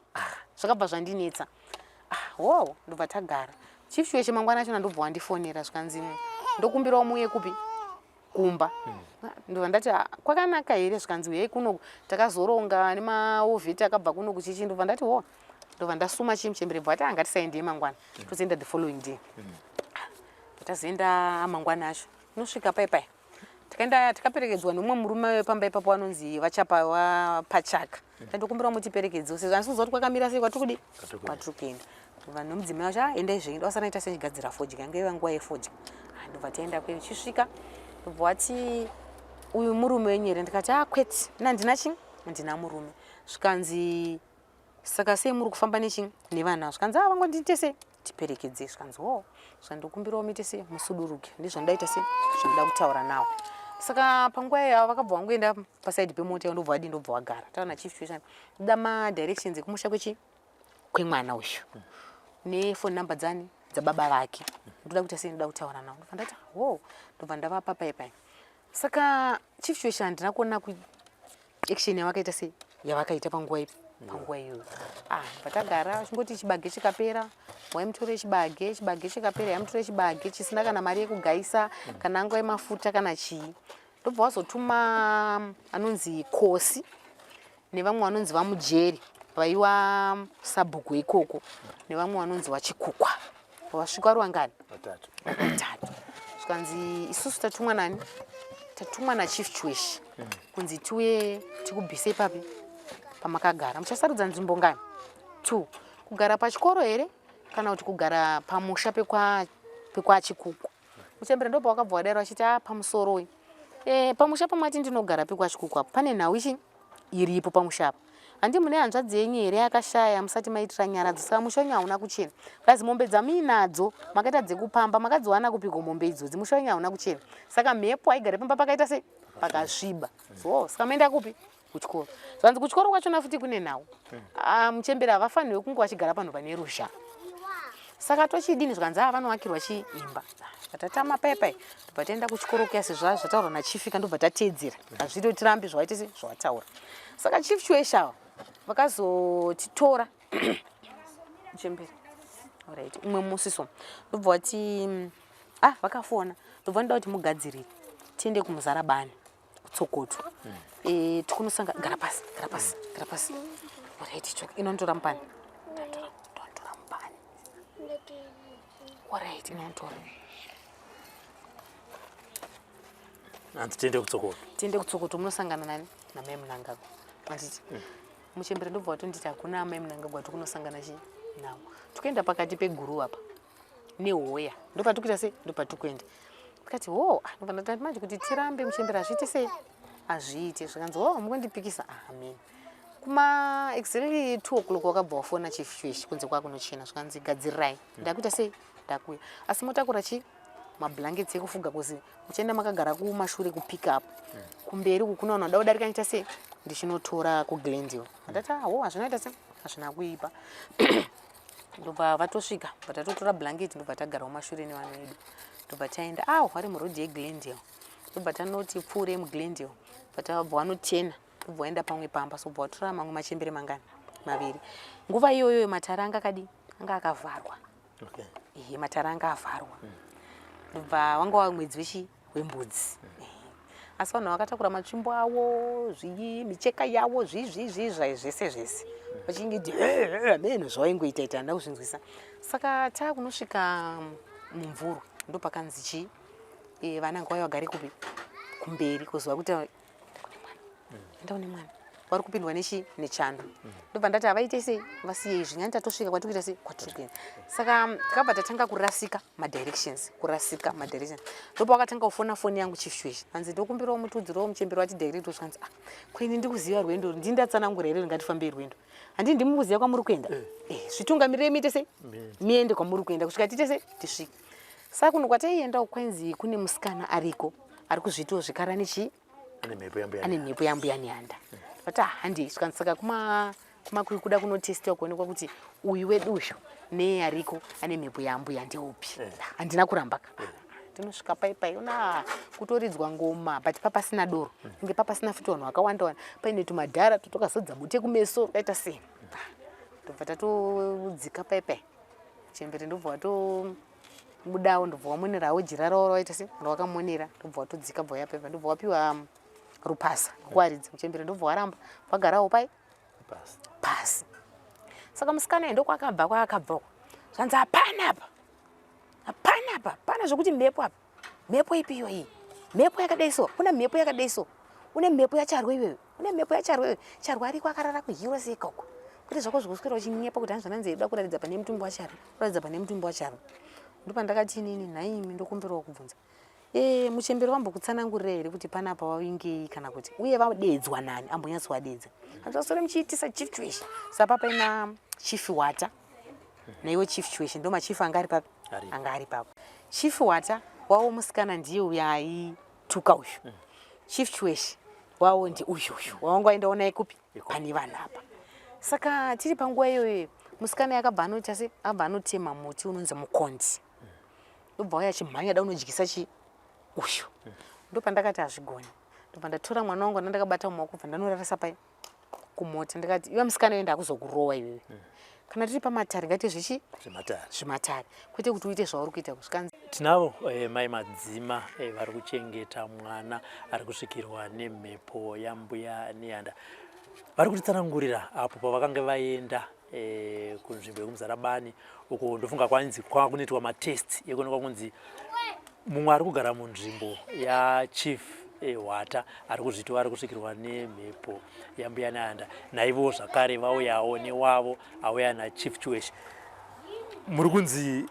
Zvakabva zvandinetsa. Wow, ndobva tagara. Chief Chiweshe mangwana achona ndobva wandifonera zvikanzi ndokumbirawo muuye kupi? Kumba ndobva ndati, "Ah, kwakanaka here?" Zvikanzi, "Uyai kuno, takazoronga nemaovheti akabva kuno kuchichi." Ndobva ndati, "Ho." Ndobva ndasuma chimuchembere, bva ati, "Angatisaendei mangwana, tozoenda the following day." Tazoenda mangwana acho, inosvika pai pai, tikaenda, tikaperekedzwa nemumwe murume wepamba ipapo anonzi vachapa wapachaka. Tandokumbira mutiperekedzewo sezvo handisi kuziva kuti kwakamira sei kwatiri kudi kwatiri kuenda. Vanhu nemudzimai wacho, "Ah, endai zvenyu." Ndovasana ita sechigadzira fodya, yange iva nguva yefodya. Ah, ndobva taenda kweyo. Chisvika, ndobva wati, "Uyu murume wenyu here?" Ndikati, "Ah, kwete, nandina chi handina murume." Zvikanzi, "Saka sei muri kufamba nechi nevana?" Zvikanzi, "A, vangondiite sei tiperekedze." Zvikanzi, "Ho." Zvandokumbirawo muite sei musuduruke, ndizvandaita sei zvandoda kutaura nawo. Saka panguva iyoyo vakabva vangoenda pasaidi pemota, ndobva vadii, ndobva wagara. Taona chief situation, ndoda madirections ekumusha kwechi kwemwana uyu nefoni number dzani dzababa vake, ndoda kuita sei, ndoda kutaura navo. Ndobva ndati, "Ho." Ndobva ndavapa pai pai. Saka chief situation, handina kuona action yavakaita sei yavakaita panguva ipi panguva iyoyo. Ah, patagara chingoti chibage chikapera, waimutore chibage, chibage chikapera, yaimutore chibage chisina kana mari yekugaisa, kana nguva yemafuta kana chii. Ndobva wazotuma anonzi Kosi nevamwe vanonzi vaMujeri vaiwa sabhuku ikoko, nevamwe vanonzi vaChikukwa. Vasvika rwangani? Vatatu. Vatatu. Zvikanzi, "Isusu tatumwa nani? Tatumwa naChief Chweshi kunzi tiuye tikubvise ipapi pamakagara. Muchasarudza nzvimbo ngani two: kugara pachikoro here kana kuti kugara pamusha pekwaChikukwa?" Muchembere ndobva wakabva wadaro achiti, "A, pamusoroi pamusha pamati ndinogara pekwaChikukwa apo pane nhau ichi iripo pamusha apa. Handi mune hanzvadzi yenyu here yakashaya musati maitira nyaradzo? Saka musha wenyu hauna kuchena. Plus mombe dzamuinadzo makaita dzekupamba, makadziwana kupiko mombe idzodzi? Musha wenyu hauna kuchena, saka mhepo haigare pamba pakaita sei pakasviba. So saka maenda kupi? Kuchikoro." Zvanzi kuchikoro kwachona futi kune nhau. Ah, muchembere havafanirwi kunge vachigara panhu pane ruzha, saka tochidini? Zvikanzi, "A, vanovakirwa chiimba." Tatatama pai pai, ndobva taenda kuchikoro kuya sezva zvataurwa nachifika. Ndobva tateedzera, hazvito tirambi zvawaita se zvawataura. Saka Chief Chiwesha vakazotitora muchembere. Alright, umwe musi so ndobva wati, ah, vakafona, ndobva ndoda kuti mugadzirire tiende kuMuzarabani kuTsokoto. Tikunosanga, gara pasi, gara pasi, gara pasi. Alright, choka inonditora mupani, ndonditora mupani. Alright, inonditora. Hanzi tiende kuTsokoto. Tiende kuTsokoto, munosangana nani? Namai Munangagwa, anditi? Muchembere ndobva watonditi, "Hakuna amai Munangagwa tikunosangana chi navo." Tikuenda pakati peguru apa nehoya, ndopatikuita sei, ndopatikuenda. Tikati, "Ho." Ah, ndobva ndati, "Manje kuti tirambe muchembere hazviiti sei, hazviiti." Zvikanzi, "Ho, mukundipikisa amen." Kuma exactly 2 o'clock wakabva wafona Chief Chweshi kunze kwakunochena. Zvikanzi, "Gadzirirai, ndakuita sei, ndakuya, asi motakura chi mablankets ekufuga kuzi muchienda makagara kumashure kupick up, kumberi uku kuna vanhu vada kudarika, nita sei ndichinotora kuGlendale." Ndati, "Aho, hazvinoita sei, hazvina kuipa." Ndobva vatosvika, bva tatotora blanket, ndobva tagara mumashure nevanhu vedu, ndobva taenda. Awo vari murodhi yeGlendale, ndobva tanoti pfuure muGlendale, bva tabva vanotena, ndobva waenda pamwe pamba. So bva watora mamwe machembere mangani? Maviri. Nguva iyoyo matara anga akadii? Anga akavharwa. Ehe, matara anga avharwa. Ndobva wanga wa mwedzi wechi wembudzi. Ehe. Asi vanhu vakatakura matsvimbo avo, zvii, micheka yavo, zvii zvai zvese zvese, vachingiti meno zvavaingoita ita, handina kuzvinzwisa. Saka taakunosvika mumvuro, ndopakanzi chii, vana ngavauye vagare kupi? Kumberi, kuziva kuti kune mwana, enda une mwana vari kupindwa nechi nechando. Ndobva ndati, "Havaite sei, vasiyei zvinyani, tatosvika kwatiri kuita sei, kwatiri kuenda." Saka takabva tatanga kurasika madirections, kurasika madirections. Ndopa wakatanga kufona foni yangu Chief Chweshi, hanzi, "Ndokumbirawo mutudzirawo muchembere wati direct." Zvikanzi, "Ah, kwaini ndikuziva rwendo, ndindatsanangura here? Ngatifambei rwendo, handii ndimukuziva kwamuri kuenda. Zvitungamirirei, muite sei, miende kwamuri kuenda kusvika tiite sei, tisvike." Saka kuno kwataienda kwainzi kune musikana ariko ari kuzviitawo zvikara nechi Ane mhepo yambuya. Ane mhepo yambuya Nehanda. Vati, "Handei." Zvikanzi, "Saka kuma kuri kuda kunotestiwa kuonekwa kuti uyu wedu uyu neyariko ane mhepo yambuya ndeupi." Handina kuramba ka. Tinosvika pai pai, ona kutoridzwa ngoma, but papasina doro, inge papasina futi vanhu vakawanda wanda, paine tumadhara tutokazodza bute kumeso kaita sei. Ndobva tatodzika pai pai, chembere ndobva wato Budawo ndobva wamonerawo jira ravo rawaita se rawakamonera ndobva watodzika bva wayapepa ndobva wapiwa rupasa rwekuwaridza muchembere ndobva waramba vagarawo pai Pasi. Pasi. Saka musikana uyu ndokwakabva kwaakabva uko zvanzi hapana apa, hapana apa, hapana zvekuti mhepo apa. Mhepo ipi iyo iyi? Mhepo yakadai so, kuna mhepo yakadai so, une mhepo yaCharwe iwewe, une mhepo yaCharwe iwewe. Charwe ariko akarara kuHeroes ikoko. Kwete zvako zvekuswera uchinyepa kuti hanzi zvananzi da kuratidza pane mutumbi waCharwe, kuratidza pane mutumbi waCharwe. Ndopandakati inini nhaimi ndokumbirawo kubvunza. E, muchembere vambokutsanangurira here kuti panapa vavingei kana kuti uye vadeedzwa nani ambonyatsovadeedza. Hanzi vaswere muchiitisa Chief Chiweshe. Sapa paina Chief Wata naiwo Chief Chiweshe ndo machief anga ari papi? Anga ari papo. Chief Wata wavo musikana ndiye uya aituka uyu. Chief Chiweshe wavo ndi uyu uyu wavanga waendawo naye kupi? Pane vanhu apa. Saka tiri panguva iyoyo musikana yakabva anoita se abva anotema muti unonzi mukondi. Ndobva wauya achimhanya da unodyisa chi uyu. Ndopandakati hazvigoni. Ndobva ndatora mwana wangu ndandakabata mumaoko bva ndanorarisa pai kumota ndikati iwe musikana iwe ndakuzokurowa iwewe. Kana tiri pamatare ngaite zvechi zvematare. Zvematare. Kwete kuti uite zvauri kuita kusvika. Tinavo mai Madzima vari kuchengeta mwana ari kusvikirwa nemhepo yaMbuya Nehanda. Vari kutitsanangurira apo pavakange vaenda kunzvimbo yekuMuzarabani uko ndofunga kwanzi kwakunoitwa matest ekuonekwa kunzi mumwe ari kugara munzvimbo yaChief Hwata ari kuzviti ari kusvikirwa nemhepo yaMbuya Nehanda. Naivowo zvakare vauyawo newavo auya naChief Chiweshe. Muri kunzi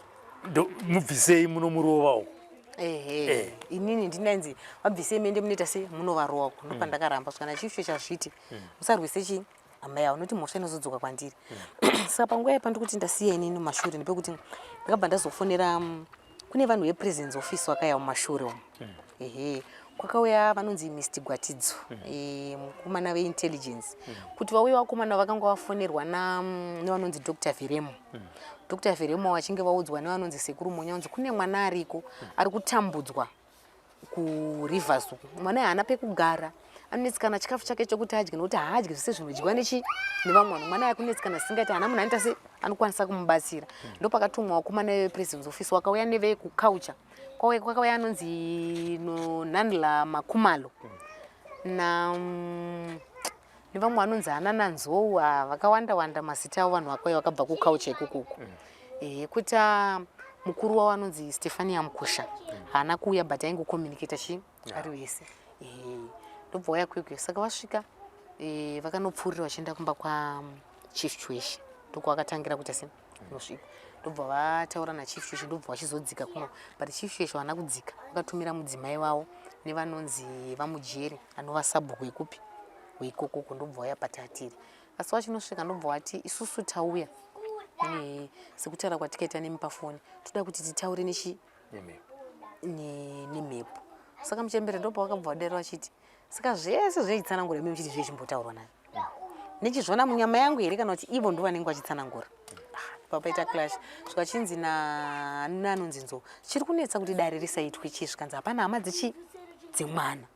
mubvisei munomurova uko. Ehe, inini ndinanzi vabvisei mende munoita sei munovarova uko. Ndopandakaramba kusvika naChief Chiweshe azviti musarwise chii amai avo nekuti mhosva inozodzoka kwandiri. Saka panguva ipa ndikuti ndasiya inini mumashure ndepekuti ndakabva ndazofonera kune vanhu vepresence office vakauya mumashure umu. Ehe, kwakauya vanonzi Mr Gwatidzo, mukomana veintelligence. Kuti vauye vakomana vakanga vafonerwa nevanonzi Dr Veremo. Dr Veremo vachinge vaudzwa nevanonzi Sekuru Munya vanzi kune mwana ariko ari kutambudzwa kuRivers uku. Mwana haana pekugara, anonetsekana chikafu chake chokuti adye nekuti haadyi zvese zvinodyiwa nevamwe vanhu. Mwana akunetsekana zvisingaiti, haana munhu anoita se anokwanisa kumubatsira. Ndopakatumwa vakomana vepresident's office vakauya nevekuculture. Kwakauya anonzi Nonhanla Makumalo nevamwe vanonzi ana Nanzou, vakawanda wanda mazita avo vanhu vakauya vakabva kuculture ikukuku. Kuita mukuru wavo anonzi Stefania Mukusha haana kuuya but aingocommunicata chi ari wese. Ndobva wauya kwekwe. Saka vasvika vakanopfuurira vachienda kumba kwa Chief Chiweshe ndokwavakatangira kuita se kunosvika. Ndobva vataura naChief Chiweshe ndobva vachizodzika kuno. But Chief Chiweshe havana kudzika, vakatumira mudzimai wavo nevanonzi vaMujeri anova sabhuku wekupi weikokoko ndobva vauya patatiri. Asi vachinosvika ndobva vati isusu tauya sekutaura kwatikaita nemi pafoni toda kuti titaure nechi nemhepo. Saka muchembere ndobva vakabva vadero vachiti saka zvese zvechitsanangura imi muchiti zvechimbotaurwa nayo nechizvona munyama yangu here kana kuti ivo ndo vanenge vachitsanangura. Papaita clash zvikachinzi nanonzi Nzou chiri kunetsa kuti dare risaitwe chii zvikanzi hapana hama dzemwana.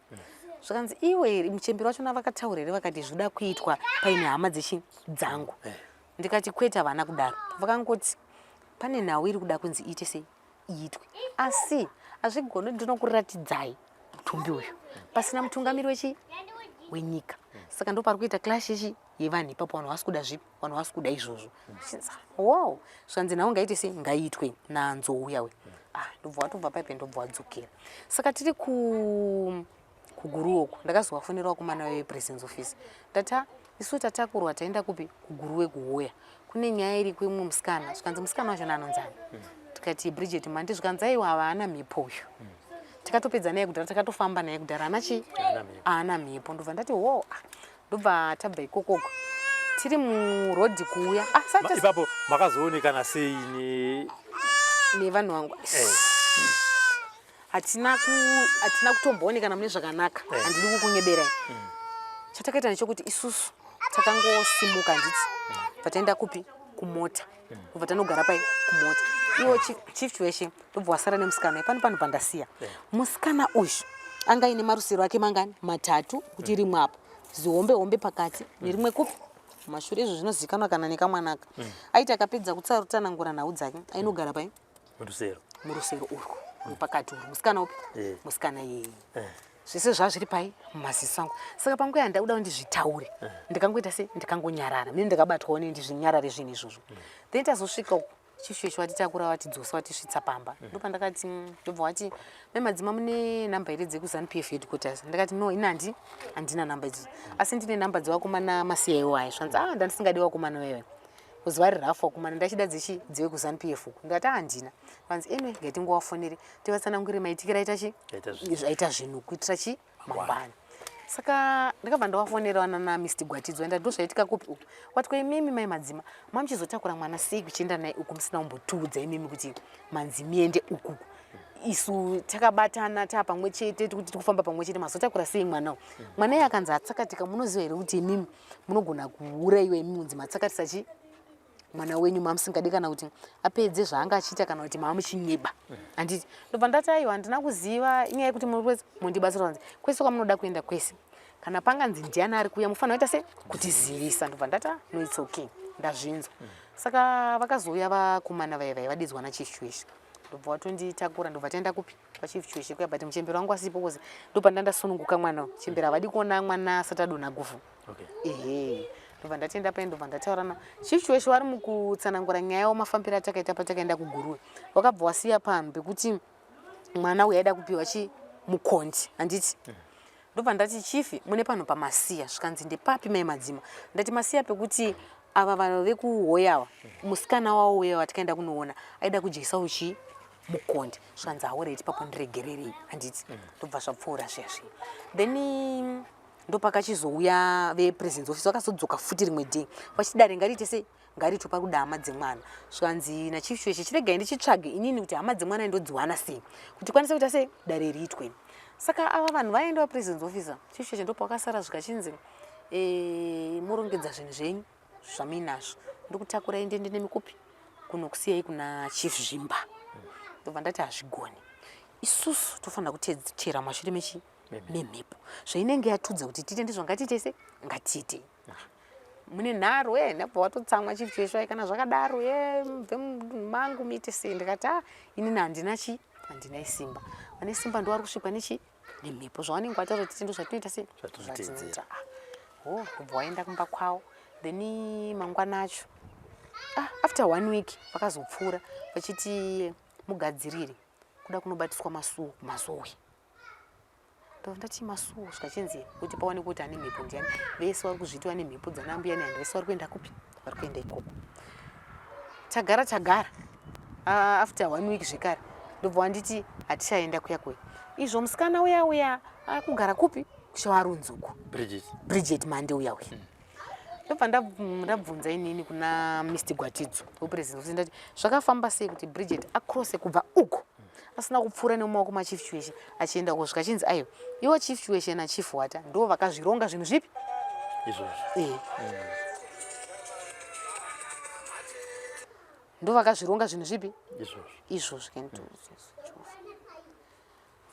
Zvikanzi iwe muchembere wachona vakataura here vakati zvoda kuitwa paine hama dzechi dzangu. Ndikati kwete havana kudaro. Vakangoti pane nhau iri kuda kunzi iite sei iitwe. Asi hazvigoni ndinokuratidzai mutumbi uyu pasina mutungamiri wechi wenyika. Saka ndo pari kuita clash yechi yevanhu ipapo vanhu vasi kuda zvipi vanhu vasi kuda izvozvo. Wow, zvanzi nhau ngaite sei ngaiitwe naNzou uya uya. Ndobva watobva paipe ndobva wadzokera. Saka tiri kuGuruwe uko ndakazovafonera vakomana vepresence office. Ndati isu tatakurwa taenda kupi kuGuruwe kuHoya. Kune nyaya iri kuimwe musikana. Zvikanzi musikana wacho anonzi ani? Tikati Bridget Mandi. Zvikanzi aiwa haana mhepo uyu. Tikatopedza naye kudhara takatofamba naye kudhara haana chi haana mhepo. Ndobva ndati wo ndobva tabva ikokoko tiri murodhi kuuya. Ipapo makazoonekana sei nevanhu vangu? Hatina kutomboonekana mune zvakanaka. Handidi kukunyeberai. Chatakaita ndechekuti isusu takangosimuka handiti bva taenda kupi kumota. Kubva tanogara pai kumota. Iwo Chief Chiweshe ndobva wasara nemusikana. Pano pano pandasiya. Musikana uyu anga aine marusero ake mangani matatu kuti rimwe apo zihombe hombe pakati nerimwe kupi mashure. Izvo zvinozikanwa kana nekamwanaka. Aiti akapedza kutsarutsanangura nhau dzake ainogara pai murusero. Murusero urwu ruri pakati urwu, musikana upi? Musikana iyeye. Zvese zvazviri pai mumaziso angu. Saka panguva yandakuda kuti ndizvitaure, ndikangoita se ndikangonyarara mine, ndikabatwawo nei, ndizvinyarare zvinhu izvozvo. Then tazosvika uku, chishu watitakura, watidzosa, watisvitsa pamba. Ndopandakati, ndobva wati, "Mai Madzima, mune namba here dzekuZANU PF headquarters?" Ndakati, "No, ini handina namba idzodzo, asi ndine namba dzevakomana masiya iwo aya." Zvanzi, "A, ndandisingadi vakomana vaiva kuzi vari rafu vakomana, ndachida dzichi dzive kuZANU PF uku." Ndikati, "Handina." Vanzi, "Anyway, ngatingovafonere tivatsanangurire maitikiro aita chi Aita zvinhu. Zvaita zvinhu kuitira chi mangwana." Saka ndakabva ndavafonera vana Mr Gwatidzo. Enda, ndo zvaitika kupi uku? Wati, "Kwaimimi mai Madzima, mamuchizotakura mwana sei kuchienda naye uku musina kumbotiudza imimi kuti manzi miende ukuku? Isu takabatana, taa pamwe chete, tikuti tikufamba pamwe chete, mazotakura sei mwana uyu? Mwana iye akanzi atsakatika. Munoziva here kuti imimi munogona kuurayiwa imi munzi matsakatisa chi mwana wenyu mamusingadi, kana kuti apedze zvaanga achiita, kana kuti maamuchinyeba, handiti?" Ndobva ndati, "Aiwa, handina kuziva. Inyaya yekuti mundibatsira." Vanzi, "Kwese kwamunoda kuenda kwese, kana panganzi ndiani ari kuuya, mufanira kuita se kutizivisa." Ndobva ndati, "Ah, no, it's okay, ndazvinzwa." Saka vakazouya vakomana vaya vaya vadidzwa naChief Chiweshe, ndobva watonditakura, ndobva taenda kupi? KwaChief Chiweshe kuya. But muchembero wangu asipo, kuzi ndobva ndasununguka mwana uyu. Chembero havadi kuona mwana asati adonha guvhu. Ehe, ndobva ndatenda pai, ndobva ndataura na Chief Chiweshe. Vari mukutsanangura nyaya yavo, mafambiro atakaita patakaenda kuGuruwe. Wakabva wasiya panhu pekuti mwana uyu aida kupiwa chi mukondi, handiti? Ndobva ndati, "Chief, mune panhu pamasiya." Zvikanzi, "Ndepapi, mai Madzima?" Ndati, "Masiya pekuti ava vanhu vekuhoyawa, musikana wavo uya watikaenda kunoona aida kudyisa uchi mukondi." Zvikanzi, "Alright, papo ndiregererei, handiti?" Ndobva zvapfuura zviya zviya. Then ndopakachizouya vepresident's office, vakazodzoka futi rimwe day vachiti dare ngariite sei, ngariitwe pakuda hama dzemwana. Zvikanzi naChief Chiweshe, "Chiregai ndichitsvage inini kuti hama dzemwana ndodziwana sei kuti kwanise kuita sei dare riitwe." Saka ava vanhu vaenda vapresident's officer, Chief Chiweshe ndopavakasara, zvikachinzi, "Murongedza zvinhu zvenyu zvamuinazvo, ndikutakurai ndiende nemikupi kunokusiyai kuna Chief Zvimba." Ndobva ndati, "Hazvigoni, isusu tofanira kutechera mashure mechi memhepo zvainenge yatudza kuti tiite, ndizvo ngatiite se ngatiite." Mune nharo e, ndabva watotsamwa Chief Chiweshe, "Kana zvakadaro e, mubve mangu muite sei." Ndikati, "A, inini handina chi handina isimba. Vane simba ndo vari kusvikwa nechi nemhepo, zvavanenge vataura kuti ndo zvatinoita sei." Zvatinoteedzera. Ah, oh, kubva waenda kumba kwavo. Then mangwana acho, ah, after one week vakazopfuura vachiti mugadzirire kuda kunobatiswa masuo kuMazowe. Ndobva ndati, "Masuo?" Zvikachinzi kuti paonekwe kuti ane mhepo ndiani. Vese vari kuzviitwa nemhepo dzana mbuya nehanda, vese vari kuenda kupi? Vari kuenda ikoko. Tagara tagara, after one week zvekare ndobva wanditi hatichaenda kuya kuya. Izvo musikana uya uya akugara kupi? KuChawarunzuku. Bridget. Bridget Mande uya uya. Ndobva ndabvunza inini kuna Mr Gwatidzo wepresident kuti, ndati, "Zvakafamba sei kuti Bridget acrosse kubva uko asina kupfuura nemumaoko maChief Chiweshe achienda uko?" Zvikachinzi, "Aiwa, iwo Chief Chiweshe naChief Wata ndo vakazvironga zvinhu zvipi izvozvo." Ndo vakazvironga zvinhu zvipi izvozvo. Izvozvo.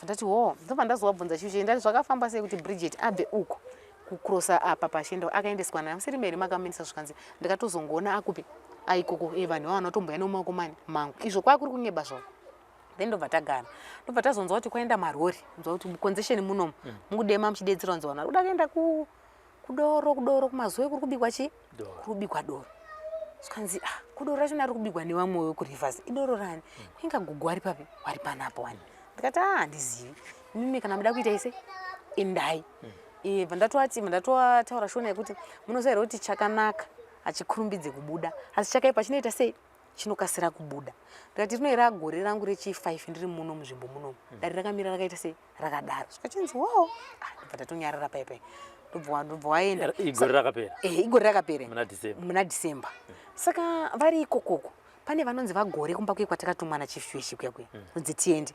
Ndati, "Ho." Ndobva ndazovabvunza Chief, ndati, "Zvakafamba sei kuti Bridget abve uko kucrossa apa pachienda? Akaendeswa naye musiri meri makamuendesa?" Zvikanzi, "Ndikatozongoona akupi aikoko e, vanhu vava vanotomboya nemumaoko mani mangu." Izvo kwakuri kunyeba zvavo. Then ndobva tagara, ndobva tazonzwa kuti kwaenda marori, nzwa kuti muconcession munomu mukudema muchidetsera, nzwa vanhu vari kuda kuenda kudoro kuMazowe kuri kubikwa chi Doro. Kuri kubikwa doro. Zvikanzi, "Ah, kudoro rachona riri kubikwa nevamwe vekurivers idoro rani? Kuinga gugu wari papi, wari panapo wani?" Ndikati, "A, handizivi. Imimi kana muda kuita ise endai." Bva ndatovati, bva ndatovataura shona yekuti, "Munoziva here kuti chakanaka hachikurumbidze kubuda, asi chakaipa chinoita sei? Chinokasira kubuda." Ndikati, "Rino ira gore rangu rechi5 ndiri muno munzvimbo munomu, dare rakamira rakaita sei, rakadaro." Zvikachinzi, "Wo." Ah, ndobva tatonyarara pai pai, ndobva waenda. Igore rakapera. Igore rakapera. Muna December. Muna December. Saka vari ikokoko, pane vanonzi vaGore kumba kuye kwatakatumwa naChief Chiweshe kuya kuya kunzi tiende.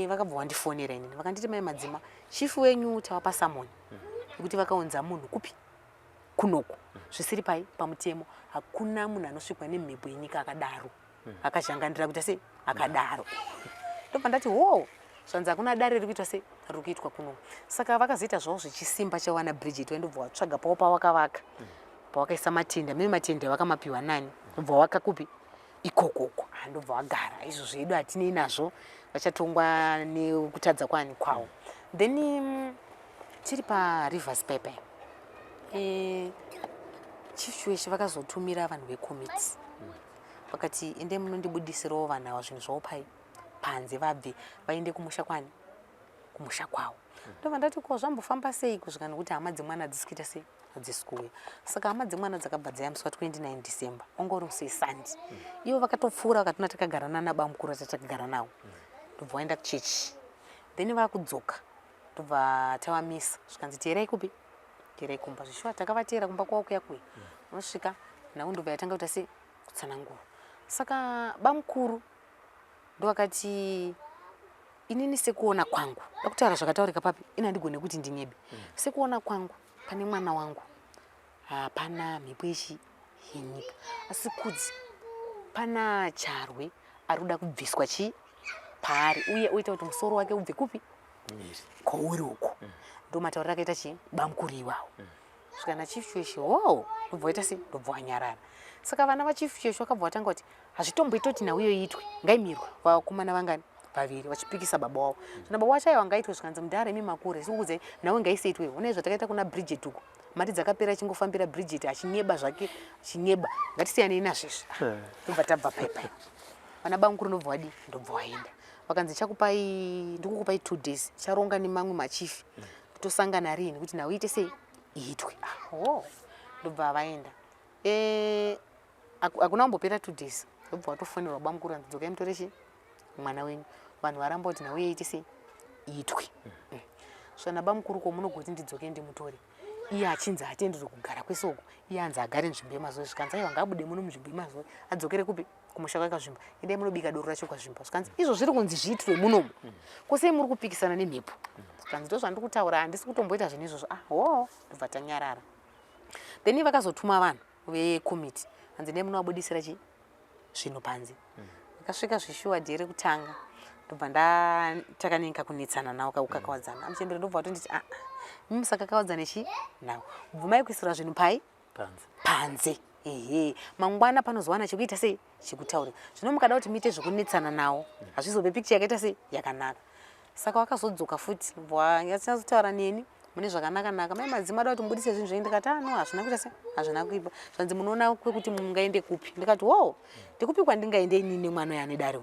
Vakabva vandifonera inini, vakanditi, "Mai Madzima, chief wenyu tavapa summon yekuti vakaunza munhu kupi kunoku zvisiri pai pamutemo. Hakuna munhu anosvikwa nemhepo yenyika akadaro, akazhangandira kuita sei akadaro." Ndobva ndati, "Ho." Zvanzi, "Hakuna dare riri kuitwa sei, riri kuitwa kuno." Saka vakazoita zvavo zvechisimba chawana Bridget, waindobva watsvaga pavo pavakavaka, pavakaisa matende. Mene matende vakamapiwa nani? Ndobva waka kupi? Ikokoko ndobva wagara izvo zvedu hatinei nazvo, vachatongwa nekutadza kwani kwavo. Then tiri paRivers pepe, Chief Chiweshe vakazotumira vanhu vekomiti, vakati, "Ende munondibudisirawo vanhu ava zvinhu zvavo pai panze, vabve vaende kumusha kwani, kumusha kwavo." Ndobva ndati, "Ko zvambofamba sei?" Kusvika nekuti hama dzemwana hadzisi kuita sei, hadzisi kuuya. Saka hama dzemwana dzakabva dzaya musi wa29 December, wanga uri musi weSunday. Ivo vakatopfuura vakatona takagara nana bamukuru atatakagara navo. Ndobva waenda kuchechi, then vakudzoka, ndobva tavamisa, zvikanzi, "Teerai kupi? Teerai kumba." Zvishuwa takavateera kumba kwavo kuya kuya. Unosvika nhau ndobva yatanga kuita sei, kutsanangura. Saka bamukuru ndovakati, "Inini sekuona kwangu," dakutaura zvakataurika papi, ini handigone kuti ndinyebe, "sekuona kwangu pane mwana wangu hapana mhepo yechi yenyika, asi kudzi pana Charwe ari kuda kubviswa chi paari, uye oita kuti musoro wake ubve kupi, kwauri uko." Ndo matauriro akaita chi bamukuru iwawo. Svika naChief Chiweshe, ho, ndobva waita sei, ndobva wanyarara. Saka vana vaChief Chiweshe vakabva vatanga kuti hazvitomboita kuti nhau iyo iitwe, ngaimirwe. Vakomana vangani, vaviri, vachipikisa baba wavo. Zvino baba wacho, aiwa, ngaitwe. Zvikanzi, "Mudhara, imi makure, sikukudzai, nhau ngaisaitwe. Onai zvatakaita kuna Bridget uko, mari dzakapera achingofambira Bridget achinyeba zvake, achinyeba. Ngatisiyanei nazvezvi." Ndobva tabva paipai. Vana bamukuru ndobva wadi, ndobva waenda. Vakanzi, "Chakupai, ndikukupai 2 days, charonga nemamwe machifi, tosangana rini kuti nhau ite sei, iitwe." Ah, oh. Ndobva vaenda. Hakuna kumbopera 2 days, ndobva watofonerwa bamukuru, anzi, "Dzokai mutore chi mwana wenyu, vanhu varamba kuti nhau iite sei, iitwe." Svana bamukuru, ko munogoti ndidzoke ndimutore, iye achinzi hatenderwi kugara kwese uko, iye anzi agare nzvimbo yemazuva? Zvikanzi, "Aiwa, ngaabude muno munzvimbo yemazuva, adzokere kupi, kumusha kwakazvimba. Endai munobika doro racho kwazvimba." Zvikanzi, "Izvo zviri kunzi zviitirwe munomu, kosei muri kupikisana nemhepo?" Zvikanzi, "Ndo zvandiri kutaura, handisi kutomboita zvinhu izvozvo." Ah, ho, ndobva tanyarara. Then vakazotuma vanhu vekomiti, hanzi, "Ndai munovabudisira chi zvinhu panze." Vakasvika zvishuwa day rekutanga, ndobva ndakanenge kunetsana nawo, kakukakawadzana amuchembere. Ndobva watonditi, "Aa, mimi musakakawadzane chi nawo, bvumai kuisira zvinhu pai?" Panze. Panze, ehe. Mangwana panozowana chekuita sei, chekutaurira. Zvino mukada kuti muite zvekunetsana nawo, hazvizope picture yakaita sei, yakanaka. Saka wakazodzoka futi, vanyatsotaura neni mune zvakanaka naka. "Mai Madzima, ada kuti mubudise zvinhu zvenyu." Ndikati, "Ano, hazvina kuita sei, hazvina kuipa." Zvanzi, "Munoona kwekuti mungaende kupi?" Ndikati, "Wo, ndikupi kwandingaende inini nemwana uyu ane dare?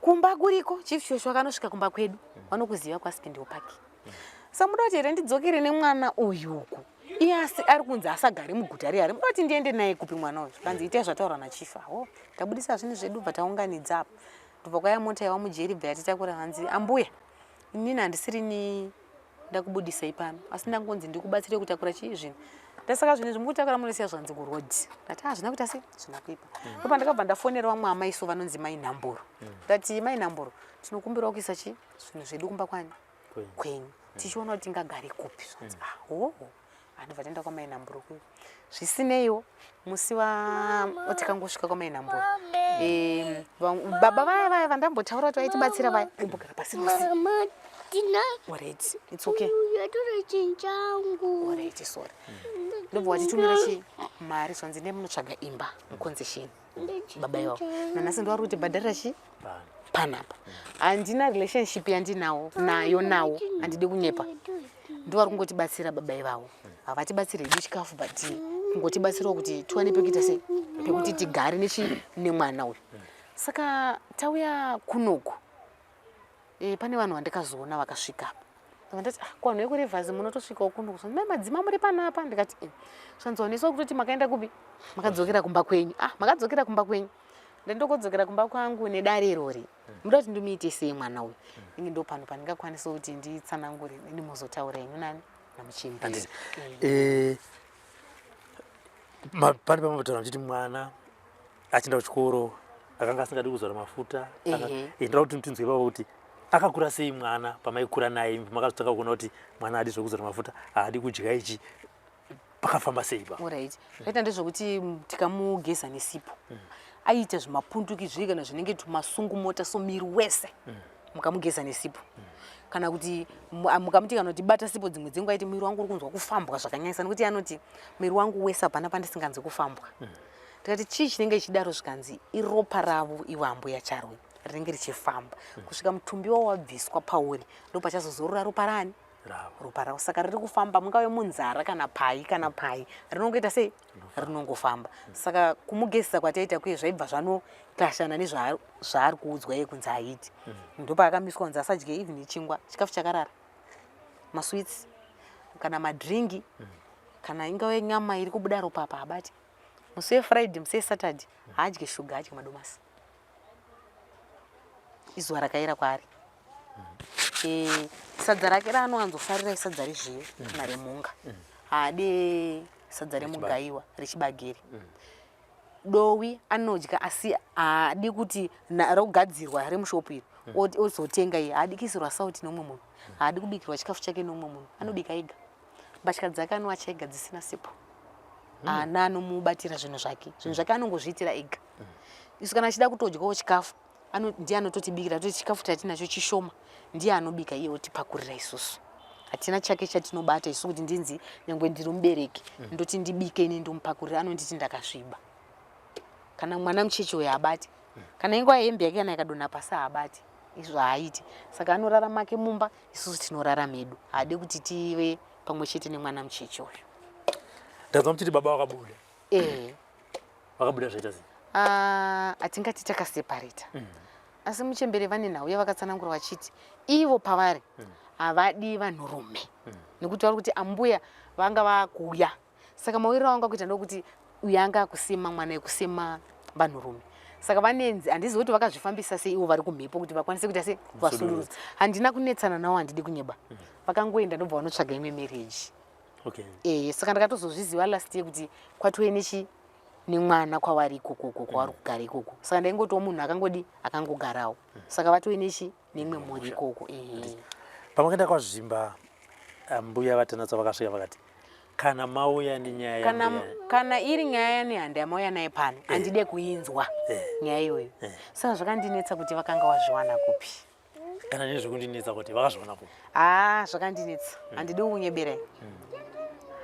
Kumba kuriko." Chief Shosho akanosvika kumba kwedu, vanokuziva kwaSpindle Park. "Samuda kuti here ndidzokere nemwana uyu uku, iye asi ari kunzi asagare muguta rehari? Muda kuti ndiende naye kupi mwana uyu?" Zvikanzi, "Itai zvataurwa nachief." Ho, tabudisa zvinhu zvedu, bva taunganidza apa, ndobva kwaya mota yava mujeri, bva yatitakura. Hanzi, "Ambuya, inini handisirini ndakubudisai pano, asi ndangonzi ndikubatsire kutakura chii zvinhu. Ndasaka zvinhu izvi mukutakura, munosiya." Zvanzi, "Kurodhi." Ndati, "Hazvina kuita sei, zvina kuipa." Ndopa ndakabva ndafonera vamwe amaiso vanonzi Mai Nhamburo. Ndati, "Mai Nhamburo, tinokumbirawo kuisa chi zvinhu zvedu kumba kwani kwenyu, tichiona kuti tingagare kupi." Zvanzi, "Ah, hoho." Andibva taenda kwamai Nhamburo kuyo. Zvisineiwo, musi wa tikangosvika kwamai Nhamburo, baba vaya vaya vandambotaura kuti vaitibatsira vaya, imbogara pasi rose. Alright, it's okay. Alright, sorry. Ndobva watitumira chi mari, zvanzi, "Nemunotsvaga imba muconcession." Baba ivavo nanhasi ndovari kuti bhadharira chi panapa. Handina relationship yandinawo nayo nawo, handidi kunyepa. Ndovari kungotibatsira baba ivavo. Havatibatsiri hedu chikafu, but kungotibatsirawo kuti tiwane pekuita sei, pekuti tigare nechi nemwana uyu. Saka tauya kunoku, pane vanhu vandikazoona vakasvika apa. Ndati, "Ah, ko vanhu vekuRivers munotosvikawo kunoku?" Zvanzi, "Mai Madzima, muri panapa?" Ndikati, "E." Zvanzi, "Waniswa kutoti makaenda kupi, makadzokera kumba kwenyu." "Ah, makadzokera kumba kwenyu?" Ndandokodzokera kumba kwangu nedare irori. Muda kuti ndimuite sei mwana uyu? Inge ndo pano pandingakwanisa kuti nditsanangure, ini muzotaura henyu nani, namuchimbiri. Pane pambotaura muchiti mwana achienda kuchikoro akanga asingadi kuzora mafuta. Ndoda kuti tinzwe ipapo kuti akakura sei mwana pamaikura naye, makazotanga kuona kuti mwana haadi zvekuzora mafuta, haadi kudya ichi, pakafamba sei pa? Alright, zvaita ndezvekuti tikamugeza nesipo, aiita zvimapunduki zvii kana zvinenge tumasungumota so miri wese. Mukamugeza nesipo, kana kuti mukamuti kana kuti bata sipo, dzimwe dzenguva aiti, "Miri wangu uri kunzwa kufambwa zvakanyanyisa," nekuti anoti, "Miri wangu wese hapana pandisinganzwi kufambwa." Tikati chii chinenge chichidaro, zvikanzi iropa ravo ivo ambuya Charwe rinenge richifamba kusvika mutumbi wavo wabviswa pauri, ndopachazozorora ropa rani? Ropa ravo. Saka riri kufamba mungave munzara kana pai kana pai, rinongoita sei? Rinongofamba. Saka kumugezesa kwataita kuye zvaibva zvanoclashana nezvaari kuudzwa iye kunzi aiti. Ndopaakamiswa kunzi asadye even chingwa, chikafu chakarara, masweets kana madringi, kana ingave nyama iri kubuda ropa apa habati. Musi weFriday, musi weSaturday haadye shuga, haadye madomasi, izuva rakaira kwaari. Sadza rake raanowanzofarira isadza rezviyo kana remhunga. Haade sadza remugaiwa rechibageri. Dowi anodya, asi haadi kuti rogadzirwa remushopu iri ozotenga iye. Haadi kuisirwa sauti neumwe munhu, haadi kubikirwa chikafu chake neumwe munhu, anobika ega. Mbatya dzake anowacha ega dzisina sipo. Haana anomubatira zvinhu zvake, zvinhu zvake anongozviitira ega. Isu kana achida kutodyawo chikafu ndiye anototibikira, toti chikafu chatinacho chishoma, ndiye anobika iye otipakurira isusu. Hatina chake chatinobata isu kuti ndinzi nyangwe ndiri mubereki ndoti ndibike ini ndomupakurira, anonditi ndakasviba. Kana mwana mucheche uyo haabati, kana ingova hembe yake kana ikadonha pasi haabati, izvo haaiti. Saka anorara make mumba, isusu tinorara medu. Haadi kuti tive pamwe chete nemwana mucheche uyu. Ndanzwa muchiti baba vakabuda. Vakabuda zvaita sei? Ah, hatingati takaseparata, asi muchembere vane nhau yavakatsanangura vachiti ivo pavari havadi vanhurume, nekuti vari kuti ambuya vanga vakuuya. Saka mawiriro avanga kuita ndokuti uyu anga akusema mwana ekusema vanhurume. Saka vanenzi, handizivi kuti vakazvifambisa sei ivo vari kumhepo kuti vakwanise kuita sei, kuvasunurudza. Handina kunetsana navo, handidi kunyeba. Vakangoenda, ndobva vanotsvaga imwe marriage. Saka ndakatozozviziva last year kuti kwatove nechi nemwana kwavari ikokoko, kwavari kugara ikoko. Saka ndaingotiwo munhu akangodi akangogarawo. Saka vatove nechi neimwe mhuri ikoko, ehe. Pamakaenda kwaZvimba, mbuya vaTanatswa vakasvika vakati kana mauya nenyaya kana, yambuya kana iri nyaya yaNehanda yamauya naye pano, handide kuinzwa nyaya iyoyo. Saka zvakandinetsa kuti vakanga wazviwana kupi. Kana nezvekundinetsa kuti vakazviona kupi. Ah, zvakandinetsa. Handidi kukunyeberai,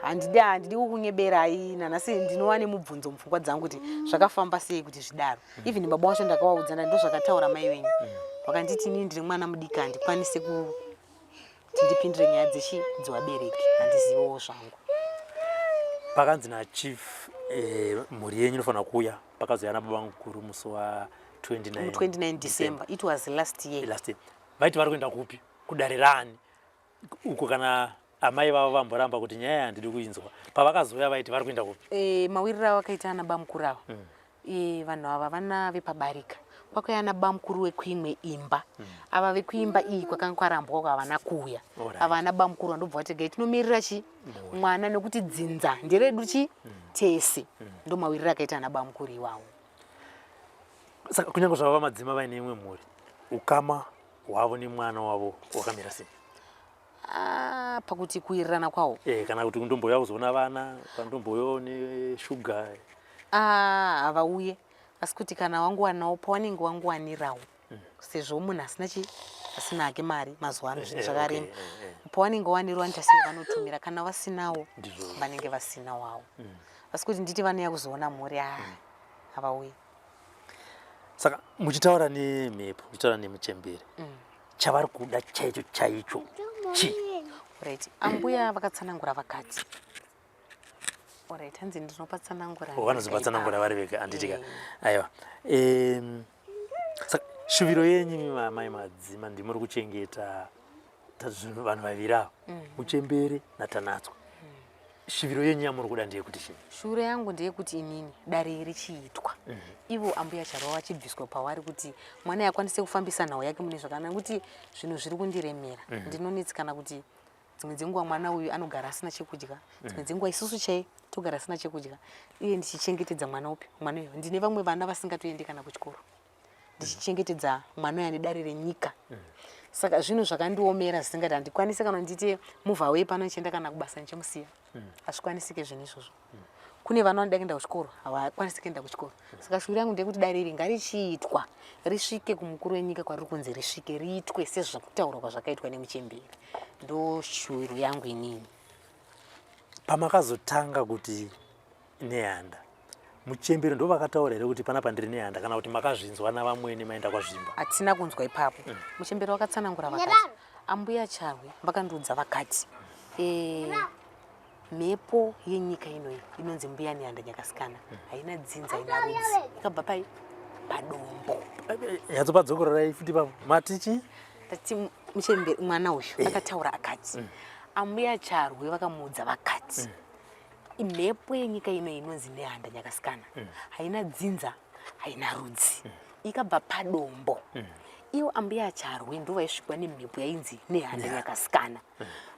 handidi kukunyeberai nanhasi. Ndinova nemubvunzo mupfungwa dzangu kuti zvakafamba sei kuti zvidaro. Even baba wacho ndakavaudza, ndati ndozvakataura mai venyu. Vakanditi inini ndiri mwana mudiki, handikwanisi kuti ndipindire nyaya dzechi dzevabereki, handiziviwo zvangu. Pakanzi nachief mhuri yenyu inofanira kuuya, pakazouya nababa mukuru musi wa 29 29 December, it was last year. Last year. Vaiti vari kuenda kupi, kudare rani uko, kana amai vavo vamboramba kuti nyaya handidi kuinzwa? Pavakazouya vaiti vari kuenda kupi? Mawiriro avakaita ana bamukuru ava, vanhu ava vana vepabarika, kwakauya ana bamukuru wekuimwe imba. Ava vekuimba iyi kwakanga kwarambwa uko havana kuuya. Ava ana bamukuru vandobva vati gai tinomirira chi mwana nekuti dzinza nderedu chi tese. Ndo mawiriro akaita ana bamukuru iwawo. Saka kunyange zvava vamadzima vaine imwe mhuri, ukama hwavo nemwana wavo wakamira sei? Ah, pakuti kuwirirana kwawo? Kana kuti kundombouya kuzoona vana, kandomboyo neshuga? Ah, havauye, asi kuti kana wanguwanawo pawanenge wanguwanirawo, sezvo munhu asina chi asina hake mari mazuva ano, zvinhu zvakarema. Pawanenge wanirwa vanoita sei, vanotumira. Kana vasinawo, vanenge vasina wawo. Asi kuti nditi vanouya kuzoona mhuri, ah, havauyi. Saka muchitaura nemhepo, muchitaura nemuchembere, chavari kuda chaicho chaicho chii? Right, ambuya vakatsanangura vakati, alright, hanzi ndinopatsanangura. Vanozopatsanangura vari vega, handitika? Aiwa. Saka shuviro yenyu imi mai Madzima, ndimuri kuchengeta vanhu vaviri ava, muchembere naTanatswa. Shuviro yenyu yamuri kuda ndeyekuti chii? Shuviro yangu ndeyekuti inini dare richiitwa, ivo ambuya Charwa vachibviswa pavari, kuti mwana akwanise kufambisa nhau yake mune zvakanaka, nekuti zvinhu zviri kundiremera. Ndinonetsekana kuti dzimwe dzenguva mwana uyu anogara asina chekudya, dzimwe dzenguva isusu chai togara asina chekudya, iye ndichichengetedza mwana upi, mwana uyu. Ndine vamwe vana vasingatoendi kana kuchikoro, ndichichengetedza mwana uyu ane dare renyika. Saka zvinhu zvakandiomera zvisingati handikwanisi kana ndite move away pano ndichienda kana kubasa ndichimusiya, hazvikwanisike zvinhu izvozvo. Kune vana vanoda kuenda kuchikoro, havakwanisi kuenda kuchikoro. Saka shuviro yangu ndeyekuti dare iri ngarichiitwa, risvike kumukuru wenyika kwariri kunzi risvike, riitwe sezvakutaurwa kwazvakaitwa nemuchemberi. Ndo shuviro yangu inini. Pamakazotanga kuti Nehanda, Muchembere ndo vakataura here kuti panapa ndiri nehanda kana kuti makazvinzwa navamwene maenda kwaZvimba? Hatina kunzwa ipapo. Muchembere vakatsanangura vakati ambuya Charwe vakandiudza vakati mhepo yenyika inoyi inonzi mbuya nehanda nyakasikana haina dzinza, haina rudzi, ikabva pai padombo. Nyatsopadzokorerai futi ipapo. Mati chii? Tati muchembere mwana uyu akataura akati ambuya Charwe vakamuudza vakati mhepo yenyika ino inonzi nehanda nyakasikana haina dzinza, haina rudzi, ikabva padombo. Ivo ambuya Charwe ndo vaisvikwa nemhepo yainzi nehanda nyakasikana,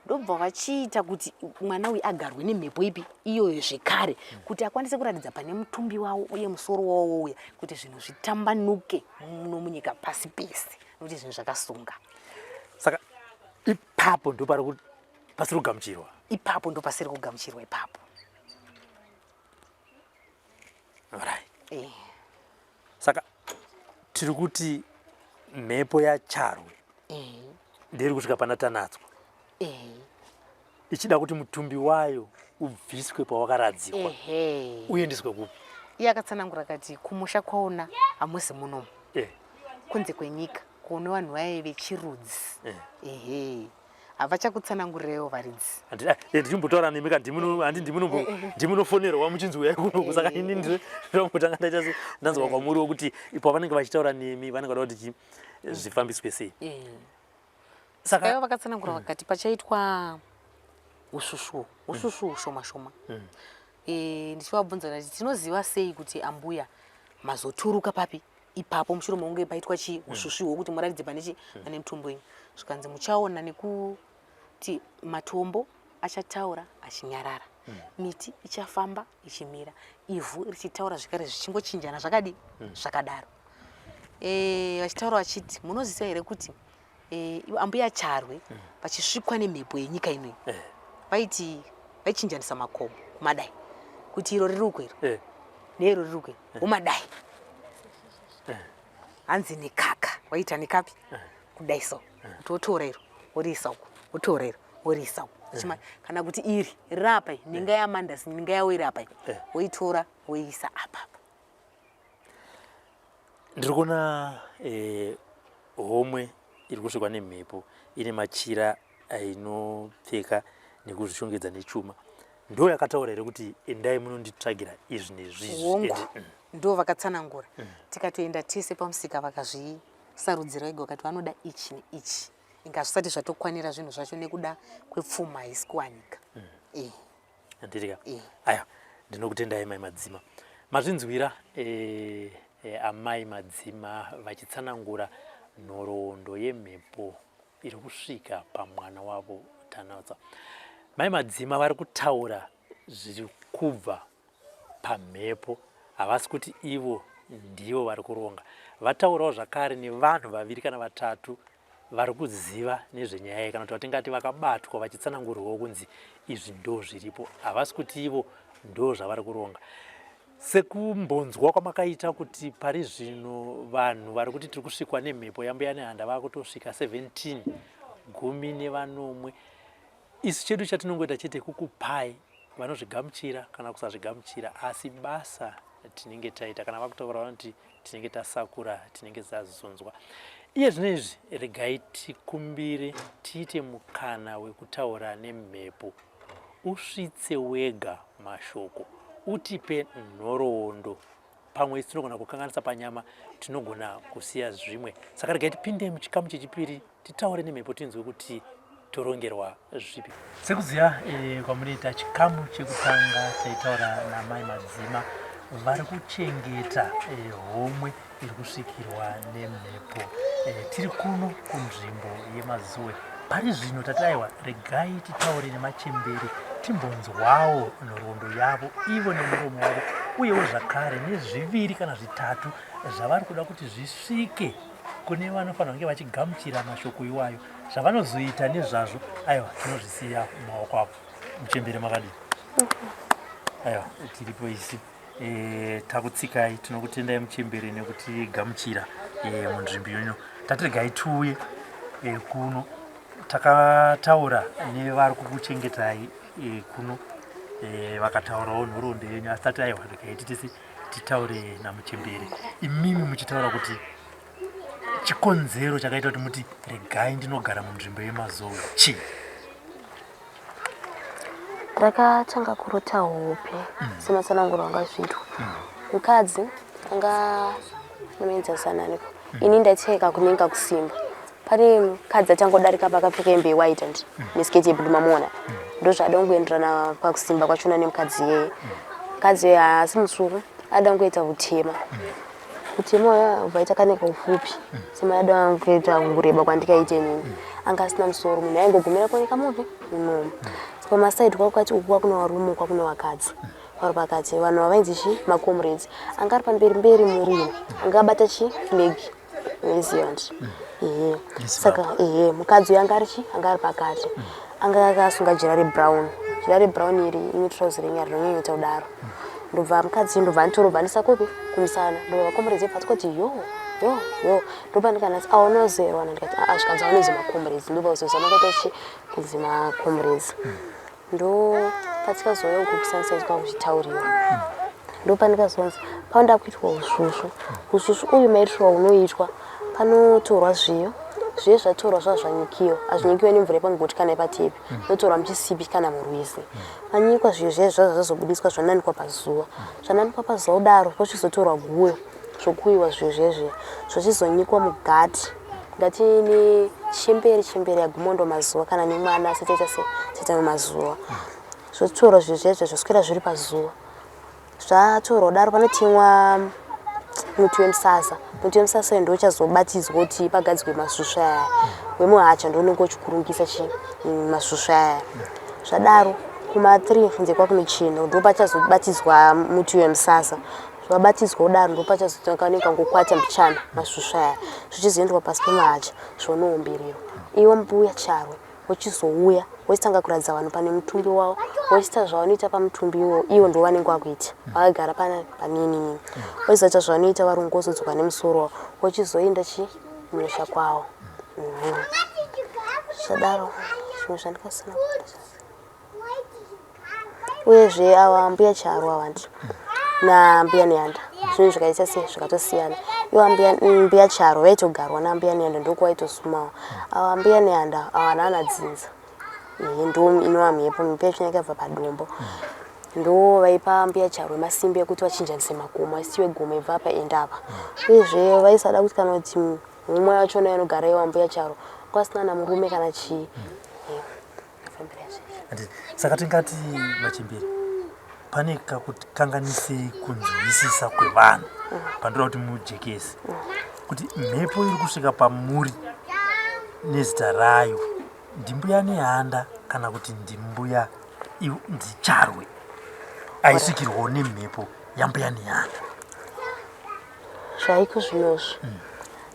ndobva vachiita kuti mwana uyu agarwe nemhepo ipi iyoyo zvekare, kuti akwanise kuratidza pane mutumbi wavo uye musoro wavo wouya, kuti zvinhu zvitambanuke muno munyika pasi pese, nokuti zvinhu zvakasunga. Saka ipapo ndo pari pasiri kugamuchirwa. Ipapo ndo pasiri kugamuchirwa ipapo. Alright. Saka tiri kuti mhepo yaCharwe ndeiri kusvika pana Tanatswa ichida kuti mutumbi wayo ubviswe pawakaradzikwa, uendeswe kupi? Iye akatsanangura akati kumusha kwaona hamuzi munomu, kunze kwenyika kuone vanhu vaye vechirudzi. Ehe, havachakutsanangurirewo varidzi. Ndichimbotaura nemi ka, handi ndimunofonerwa muchinzi uyai kunoku. Saka ini ndinombotanga ndaita se ndanzwa kwamuriwo kuti ipo vanenge vachitaura nemi vanenge vada kuti zvifambiswe sei. Saka ivo vakatsanangura vakati pachaitwa usvusvu, usvusvu shoma shoma. Ndichivabvunza ndati tinoziva sei kuti ambuya mazoturuka papi ipapo mushure mekunge paitwa chi usvusvu hwokuti muratidze pane chi pane mutumbi wenyu? Zvikanzi muchaona nekuti matombo achataura achinyarara, miti ichafamba ichimira, ivhu richitaura zvekare, zvichingochinjana zvakadi zvakadaro. Vachitaura vachiti munoziva here kuti ambuya Charwe vachisvikwa nemhepo yenyika inoyi vaiti vaichinjanisa makomo kumadai, kuti iro riri uko, iro neiro riri uko, womadai, hanzi nekaka waita nekapi kudai so, kuti wotora iro woriisa uko, wotora iro woriisa uko. Kana kuti iri riri apa iyi, ninga yamandasi, ninga yawo iri apa iyi, woitora woiisa apapa. Ndiri kuona homwe iri kusvikwa nemhepo ine machira ainopfeka nekuzvishongedza nechuma. Ndo yakataura here kuti endai munonditsvagira izvi nezvizvi? Hongu. Ndo vakatsanangura. Tikatoenda tese pamusika, vakazvisarudzira vega, vakati vanoda ichi neichi. Inga zvisati zvatokwanira zvinhu zvacho nekuda kwepfuma haisi kuwanika. Handitika? Aya, ndinokutendai mai Madzima. Mazvinzwira amai Madzima vachitsanangura nhoroondo yemhepo iri kusvika pamwana wavo Tanatswa. Mai Madzima vari kutaura zviri kubva pamhepo, havasi kuti ivo ndivo vari kuronga. Vataurawo zvakare nevanhu vaviri kana vatatu vari kuziva nezvenyaya iyi, kana kuti vatingati vakabatwa vachitsanangurirwawo kunzi izvi ndo zviripo, havasi kuti ivo ndo zvavari kuronga. Sekumbonzwa kwamakaita kuti pari zvino vanhu vari kuti tiri kusvikwa nemhepo yambuya Nehanda vakutosvika 17, 17. Isu chedu chatinongoita chete kukupai vanozvigamuchira kana kusazvigamuchira, asi basa tinenge taita. Kana vakutaura vanoti tinenge tasakura, tinenge tazunzwa. Iye zvino izvi regai tikumbire tiite mukana wekutaura nemhepo. Usvitse wega mashoko, utipe nhoroondo. Pamwe isu tinogona kukanganisa panyama, tinogona kusiya zvimwe. Saka regai tipinde muchikamu chechipiri, titaure nemhepo, tinzwe kuti torongerwa zvipi. Sekuziva kwamunoita, chikamu chekutanga taitaura namai Madzima vari kuchengeta homwe iri kusvikirwa nemhepo. Tiri kuno kunzvimbo yeMazuwe. Pari zvino tati aiwa, regai titaure nemachembere, timbonzwawo nhoroondo yavo ivo nemuromo wavo, uyewo zvakare nezviviri kana zvitatu zvavari kuda kuti zvisvike kune vanofanira kunge vachigamuchira mashoko iwayo. Zvavanozoita nezvazvo, aiwa, tinozvisiya mumaoko avo. Muchembere, makadii? Aiwa, tiripo isi. Takutsikai, tinokutendai muchembere nekutigamuchira munzvimbo ino. Tatiregai tiuye kuno. Takataura nevari kukuchengetai kuno, vakataurawo nhoroondo yenyu, asi tati aiwa, regai titisi titaure namuchembere imimi muchitaura kuti chikonzero chakaita kuti muti regai ndinogara munzvimbo yemazowe chii? Ndakatanga kurota hope sematsananguro anga zviitwa. Mukadzi anga nomuenzasananiko ini ndaiteka kunenga kusimba. Pane mukadzi achangodarika pakapfeka hembe yewhite and nesiketi yeblue mamuona. Ndozvaada kungoenderana pakusimba kwachona nemukadzi iyeye. Mukadzi iyeye haasi mutsvuku, ada kungoita utema. Utema uya ubva kane kaufupi semaada kuita kureba kwandikaita inini. Anga asina musoro, munhu aingogumira kuoneka mupi munomu. Saka pamasaidhi kwakati uku kwakune varume uku kwakune vakadzi. Vari pakati vanhu ava vainzi chi macomrades. Anga ari pamberi mberi murume anga abata chi flag unoiziva ndi ehe. Saka ehe mukadzi uyu anga ari chi anga ari pakati. Anga akasunga jira rebrown. Jira rebrown iri ine trouser renyara rinonyanyota kudaro. Ndobva mukadzi ndobva anditorobva andisa kupi kumusana. Ndobva macomrades ebva atikoti yo yo yo. Ndobva ndikanati aunozerwa ndikati aa zvikanzi aunonzi macomrades. Ndobva kuzozama kuita chi kunzi macomrades. Ndo patikazouya uku kuSunside kwakuchitauriwa. Ndo pandikazonzi panoda kuitwa usvusvu. Usvusvu uyu maitirwa unoitwa panotorwa zviyo. Zviyo zvatorwa zvava zvanyikiwa. Hazvinyikiwe nemvura yepamugoti kana yepatepi. Zvinotorwa muchisipi kana murwizi. Panyikwa zviyo zviya zvazva zvazobudiswa zvananikwa pazuva. Zvananikwa pazuva kudaro pochizotorwa guyo zvokuyiwa zviyo zviya zviya zvochizonyikwa mugati. Gati ine chembere chembere yagumondo mazuva kana nemwana asati aita se aita mazuva. Zvotorwa zviyo zviya zviya zvoswera zviri pazuva. Zvatorwa kudaro panotemwa muti wemusasa. Muti wemusasa uyu ndochazobatidzwa kuti pagadzirwe masvusvu aya. Wemuhacha ndounenge uchikurungisa chi masvusvu aya. Zvadaro kuma 3 kunze kwakunochena ndopachazobatidzwa muti wemusasa. Zvabatidzwa kudaro ndopachazotanga kanenge kangokwata mbichana masvusvu aya. Zvichizoendwa pasi pemuhacha zvonoombererwa. Iwo mbuya Charwe wochizouya wochitanga kuratidza vanhu pane mutumbi wavo wochiita zvavanoita pamutumbi iwowo ivo ndo vanenge vakuita vakagara paninini wochizoita zvavanoita varungu wozodzoka nemusoro wavo wochizoenda chi kumusha kwavo. Zvadaro zvimwe zvandikasina kuita. Uyezve ava mbuya Charo ava ndi nambuya Nehanda zvinhu zvikaita sei zvikatosiyana. Ivo mbuya Charo vaitogarwa nambuya Nehanda ndokwavaitosumawo. Ava mbuya Nehanda ava havana dzinza. Ehe ndo inova mhepo, mhepo yacho yakabva padombo. Ndo vaipa mbuya Charo masimbi ekuti vachinjanise makomo asiwe gomo ibva apa enda apa. Uyezve vaisada kuti kana kuti mumwe wachona anogara iwo mbuya Charo kwasina na murume kana chii. Saka tingati machembere pane kakukanganisei kunzwisisa kwevanhu pandoda kuti mujekese kuti mhepo iri kusvika pamuri nezita rayo ndimbuya Nehanda kana kuti ndimbuya ndiCharwe aisvikirwawo nemhepo yambuya Nehanda. Zvaiko zvinozvi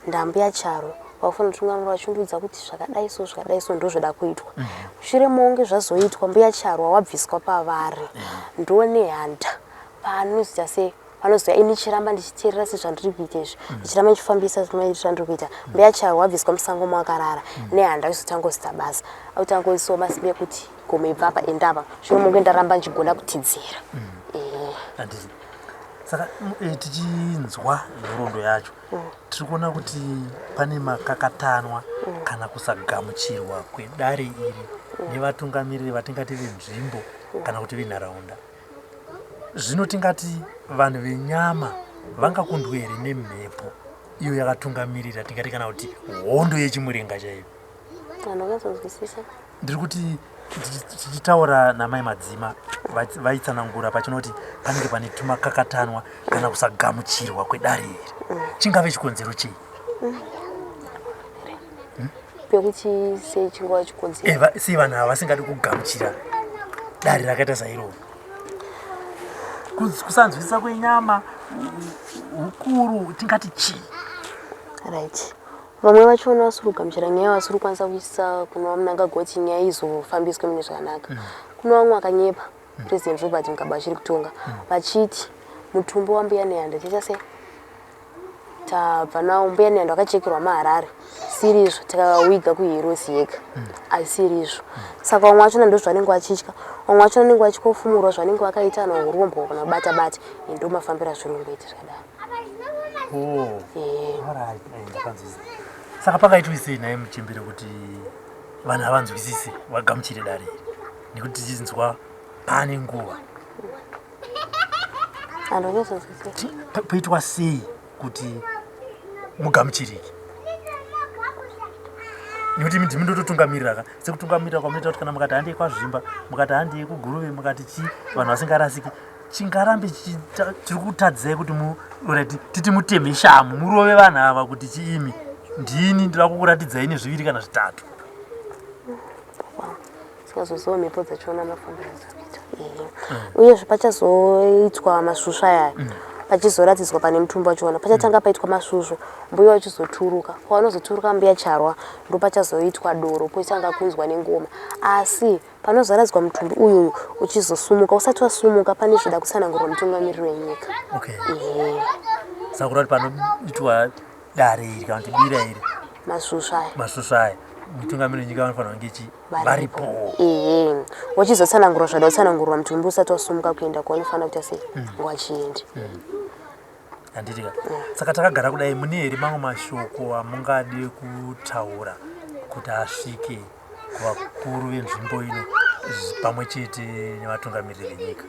ndambuya Charo vakufanira kutungamira vachundiudza kuti zvakadai so zvakadai so ndozvoda kuitwa. Mushure monge zvazoitwa mbuya Charo wabviswa pavari ndonehanda paanozoita sei panozoya ini ndichiramba ndichiteerera sezvandiri kuita izvi ndichiramba ndichifambisa zvandiri kuita. Mbuya Charo wabviswa musango mawakarara nehanda achizotanga kuzita basa akutanga kuisiwa masimbi ekuti gomo ibva apa enda apa mushure monge ndaramba ndichigona kutidzira. Saka tichinzwa nhoroondo yacho tiri kuona kuti pane makakatanwa kana kusagamuchirwa kwedare iri nevatungamiriri vatingati venzvimbo kana kuti venharaunda. Zvino tingati vanhu venyama vangakundwe here nemhepo iyo yakatungamirira tingati kana kuti hondo yechimurenga chaiyo? Vanhu vakazonzwisisa. Ndiri kuti tichitaura namai Madzima vaitsanangura pachino kuti panenge pane tumakakatanwa kana kusagamuchirwa kwedare iri. Chingave chikonzero chei? Pekuti sei chingova chikonzero? Sei vanhu ava vasingadi kugamuchira dare rakaita sairoro? Kusanzwisisa kwenyama, ukuru, tingati chii? Right. Vamwe vachona vasiri kugamuchira nyaya vasiri kukwanisa kuisa kuna vaMnangagwa kuti nyaya izofambiswe mune zvakanaka. Kuna vamwe vakanyepa President Robert Mugabe achiri kutonga vachiti mutumbi wambuya Nehanda ticha sei? Tabva nawo mbuya nehanda vakachekerwa maharare sirizvo tikawiga kuheroes yega mm. asirizvo mm. Saka vamwe vachona ndozvanenge vachitya, vamwe vachona vanenge vachikofumurwa zvanenge vakaita kana urombwa kana kubata bata, ndo mafambiro azvirongoita zvakadaro. Oh. Eh. Saka pakaitwa sei nhai muchembere kuti vanhu havanzwisisi vagamuchire dare iri nekuti tichinzwa pane nguva poitwa sei kuti mugamuchirike nekuti imi ndimi ndototungamirira ka sekutungamirira kwamunoita kuti kana mukati handei kwazvimba mukati handei kuguruve mukati chii vanhu vasingarasiki chingarambe tiri kutadzai kuti right titi mutemhe shamu murove vanhu ava kuti chiimi ndini ndinoda kukuratidzai nezviviri kana zvitatu. Sikazoziva mhepo dzachona mafambiro adzakuita uyezve pachazoitwa masvusvu ayaya pachizoratidzwa pane mutumbi wachona pachatanga paitwa masvusvu mbuya wachizoturuka pavanozoturuka mbuya charwa ndopachazoitwa doro pochitanga kunzwa nengoma asi panozoradzwa mutumbi uyuyu uchizosumuka usati wasumuka pane zvoda kutsanangurwa mutungamiriri wenyika. Okay. Ehe. Saka kureva kuti panoitwa dare iri kana kuti bira iri masvusvu aya masvusvu aya mutungamiriri wenyika vanofanira kunge chi varipo. Ehe. Wachizotsanangurwa zvada kutsanangurwa mutumbi usati wasumuka kuenda kwaunofanira kuita sei wachienda. Handiti ka saka takagara kudai mune here mamwe mashoko amungade kutaura kuti asvike kuvakuru venzvimbo ino pamwe chete nevatungamiriri venyika?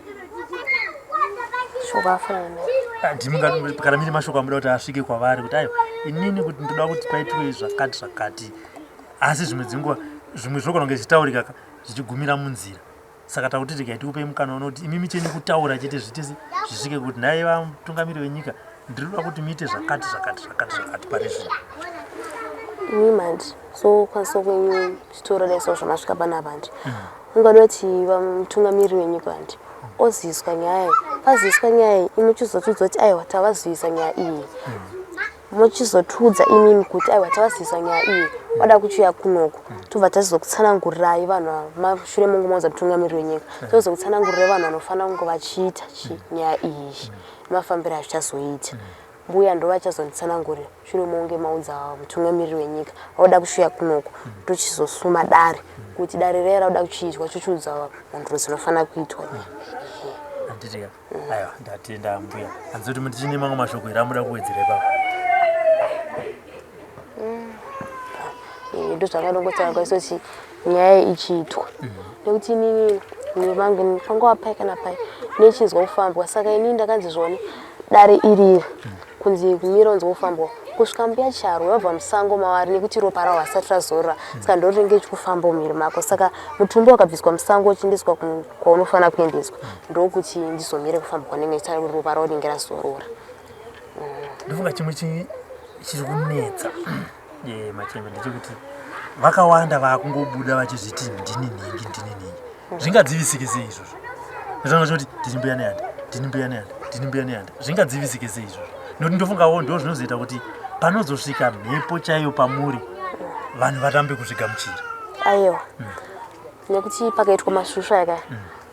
Shoko afanana nayo. Ah, ndimi kana mine mashoko amuda kuti asvike kwavari kuti aiwa inini kuti ndoda kuti paitwe zvakati zvakati asi zvimwe dzenguva zvimwe zvinogona kunge zvichitaurika ka zvichigumira munzira saka takuti regai tikupei mukana uno kuti imimi chenyu kutaura chete zviite se zvisvike kuti nhai vatungamiri venyika ndiri kuda kuti muite zvakati zvakati zvakati zvakati pari zvino. Imi manje so kwanisa kwenyu chitora dai so zvamasvika panapa handi ungada kuti vamutungamiriri wenyika handi oziviswa nyaya iyi paziviswa nyaya iyi imi muchizotiudza kuti aiwa tavazivisa nyaya iyi muchizotiudza imimi kuti aiwa tavazivisa nyaya iyi vada kuchiuya kunoku tobva tazokutsanangurirai vanhu ava mashure monge maudza mutungamiriri wenyika tozokutsanangurirai vanhu vanofanira kunge vachiita chi nyaya iyi nemafambiro azvichazoita mbuya ndovachazonditsanangurira shure monge maudza mutungamiriri wenyika vauda kuchiuya kunoku tochizosuma dare kuti dare riya rauda kuchiitwa chochiudza mhinduro dzinofanira kuitwa. Handiti ka aiwa ndatenda mbuya hanzi kuti muchine mamwe mashoko here amuda kuwedzera ipapo? Ndozvakanongotaura kwaisoti nyaya ichiitwa nekuti inini nevangu pangova pai kana pai nechinzwa kufambwa saka inini ndakanzi zvone dare iriri kunzi kumira unzwa kufambwa kusvika mbuya charo vabva musango mavari nekuti ropa ravo hasati razorora saka ndorinenge ichikufamba mumhiri mako saka mutumbi wakabviswa musango uchiendeswa kwaunofanira kuendeswa ndokuti ndizomire kufamba kwanenge ndichita ropa ravo rinenge razorora. Ndofunga chimwe chiri kunetsa machembe ndechekuti vakawanda vakungobuda vachizviti ndini nhingi ndini nhingi zvingadzivisike sei izvozvo? Ndinoona kuti ndini mbuya nehanda ndini mbuya nehanda ndini mbuya nehanda zvingadzivisike sei izvozvo? Nekuti ndofungawo ndo zvinozoita kuti panozosvika mhepo chaiyo pamuri vanhu varambe kuzvigamuchira. Aiwa nekuti pakaitwa masvusvu aya kaya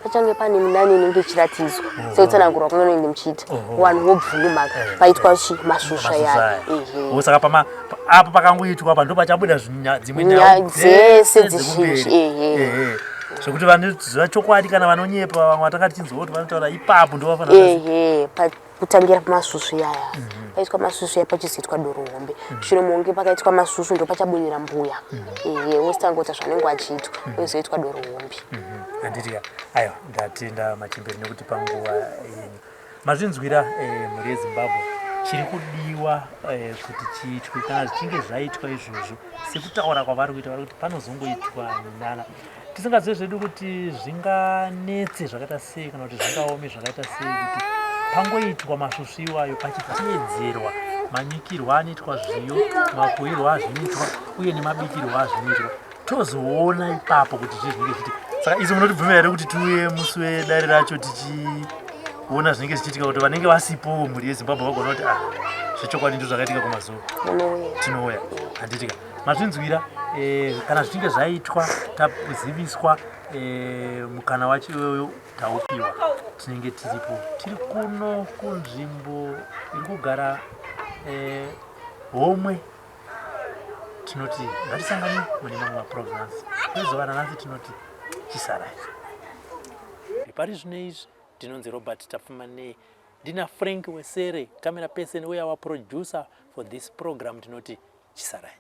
pachange pane minani inenge ichiratidzwa sekutsanangurwa kwamunenge muchiita vanhu vobvuma paitwa chi masvusvu aya. Ehe. Saka apo pakangoitwa apa ndopachabuda dzimwe nyaya dzese dzizhinji. Ehe. Zvekuti vanoziva chokwadi kana vanonyepa vamwe vatanga tichinzwa kuti vanotaura ipapo ndovafanira. Ehe, kutangira pamasvusvu yaya paitwa masvusvu ya pachizoitwa doro hombe shure monge pakaitwa masvusvu ndo pachabunyira mbuya. Ehe, wositanga kuita zvanenge vachiitwa ozoitwa doro hombe. Handiti ka aiwa ndatenda machembere nekuti panguva yenyu mazvinzwira mhuri yeZimbabwe chiri kudiwa kuti chiitwe kana zvichinge zvaitwa izvozvo sekutaura kwavari kuita vari kuti panozongoitwa minana tisingazive zvedu kuti zvinganetse zvakaita sei kana kuti zvingaome zvakaita sei kuti pangoitwa masvusvu iwayo pachiteedzerwa manyikirwo anoitwa zviyo makuirwo azvinoitwa uye nemabikirwo azvinoitwa tozoona ipapo kuti zvii zvinenge zvichiitika. Saka isu munotibvumira here kuti tiuye musi wedare racho tichiona zvinenge zvichiitika kuti vanenge vasipo mhuri yeZimbabwe vagona kuti ah zvechokwadi ndizvo zvakaitika kumazuva tinouya handitika mazvinzwira kana zvichinge zvaitwa taziviswa mukana wacho iyoyo taupiwa tinenge tiripo tiri kuno kunzvimbo iri kugara Eh, homwe tinoti ngatisangane mune mamwe maprograms. Kwezuva ranhasi tinoti chisarai. Pari zvino izvi ndinonzi Robert Tapfumanei, ndina Frank Wesere, camera person uye our producer for this program. Tinoti chisarai.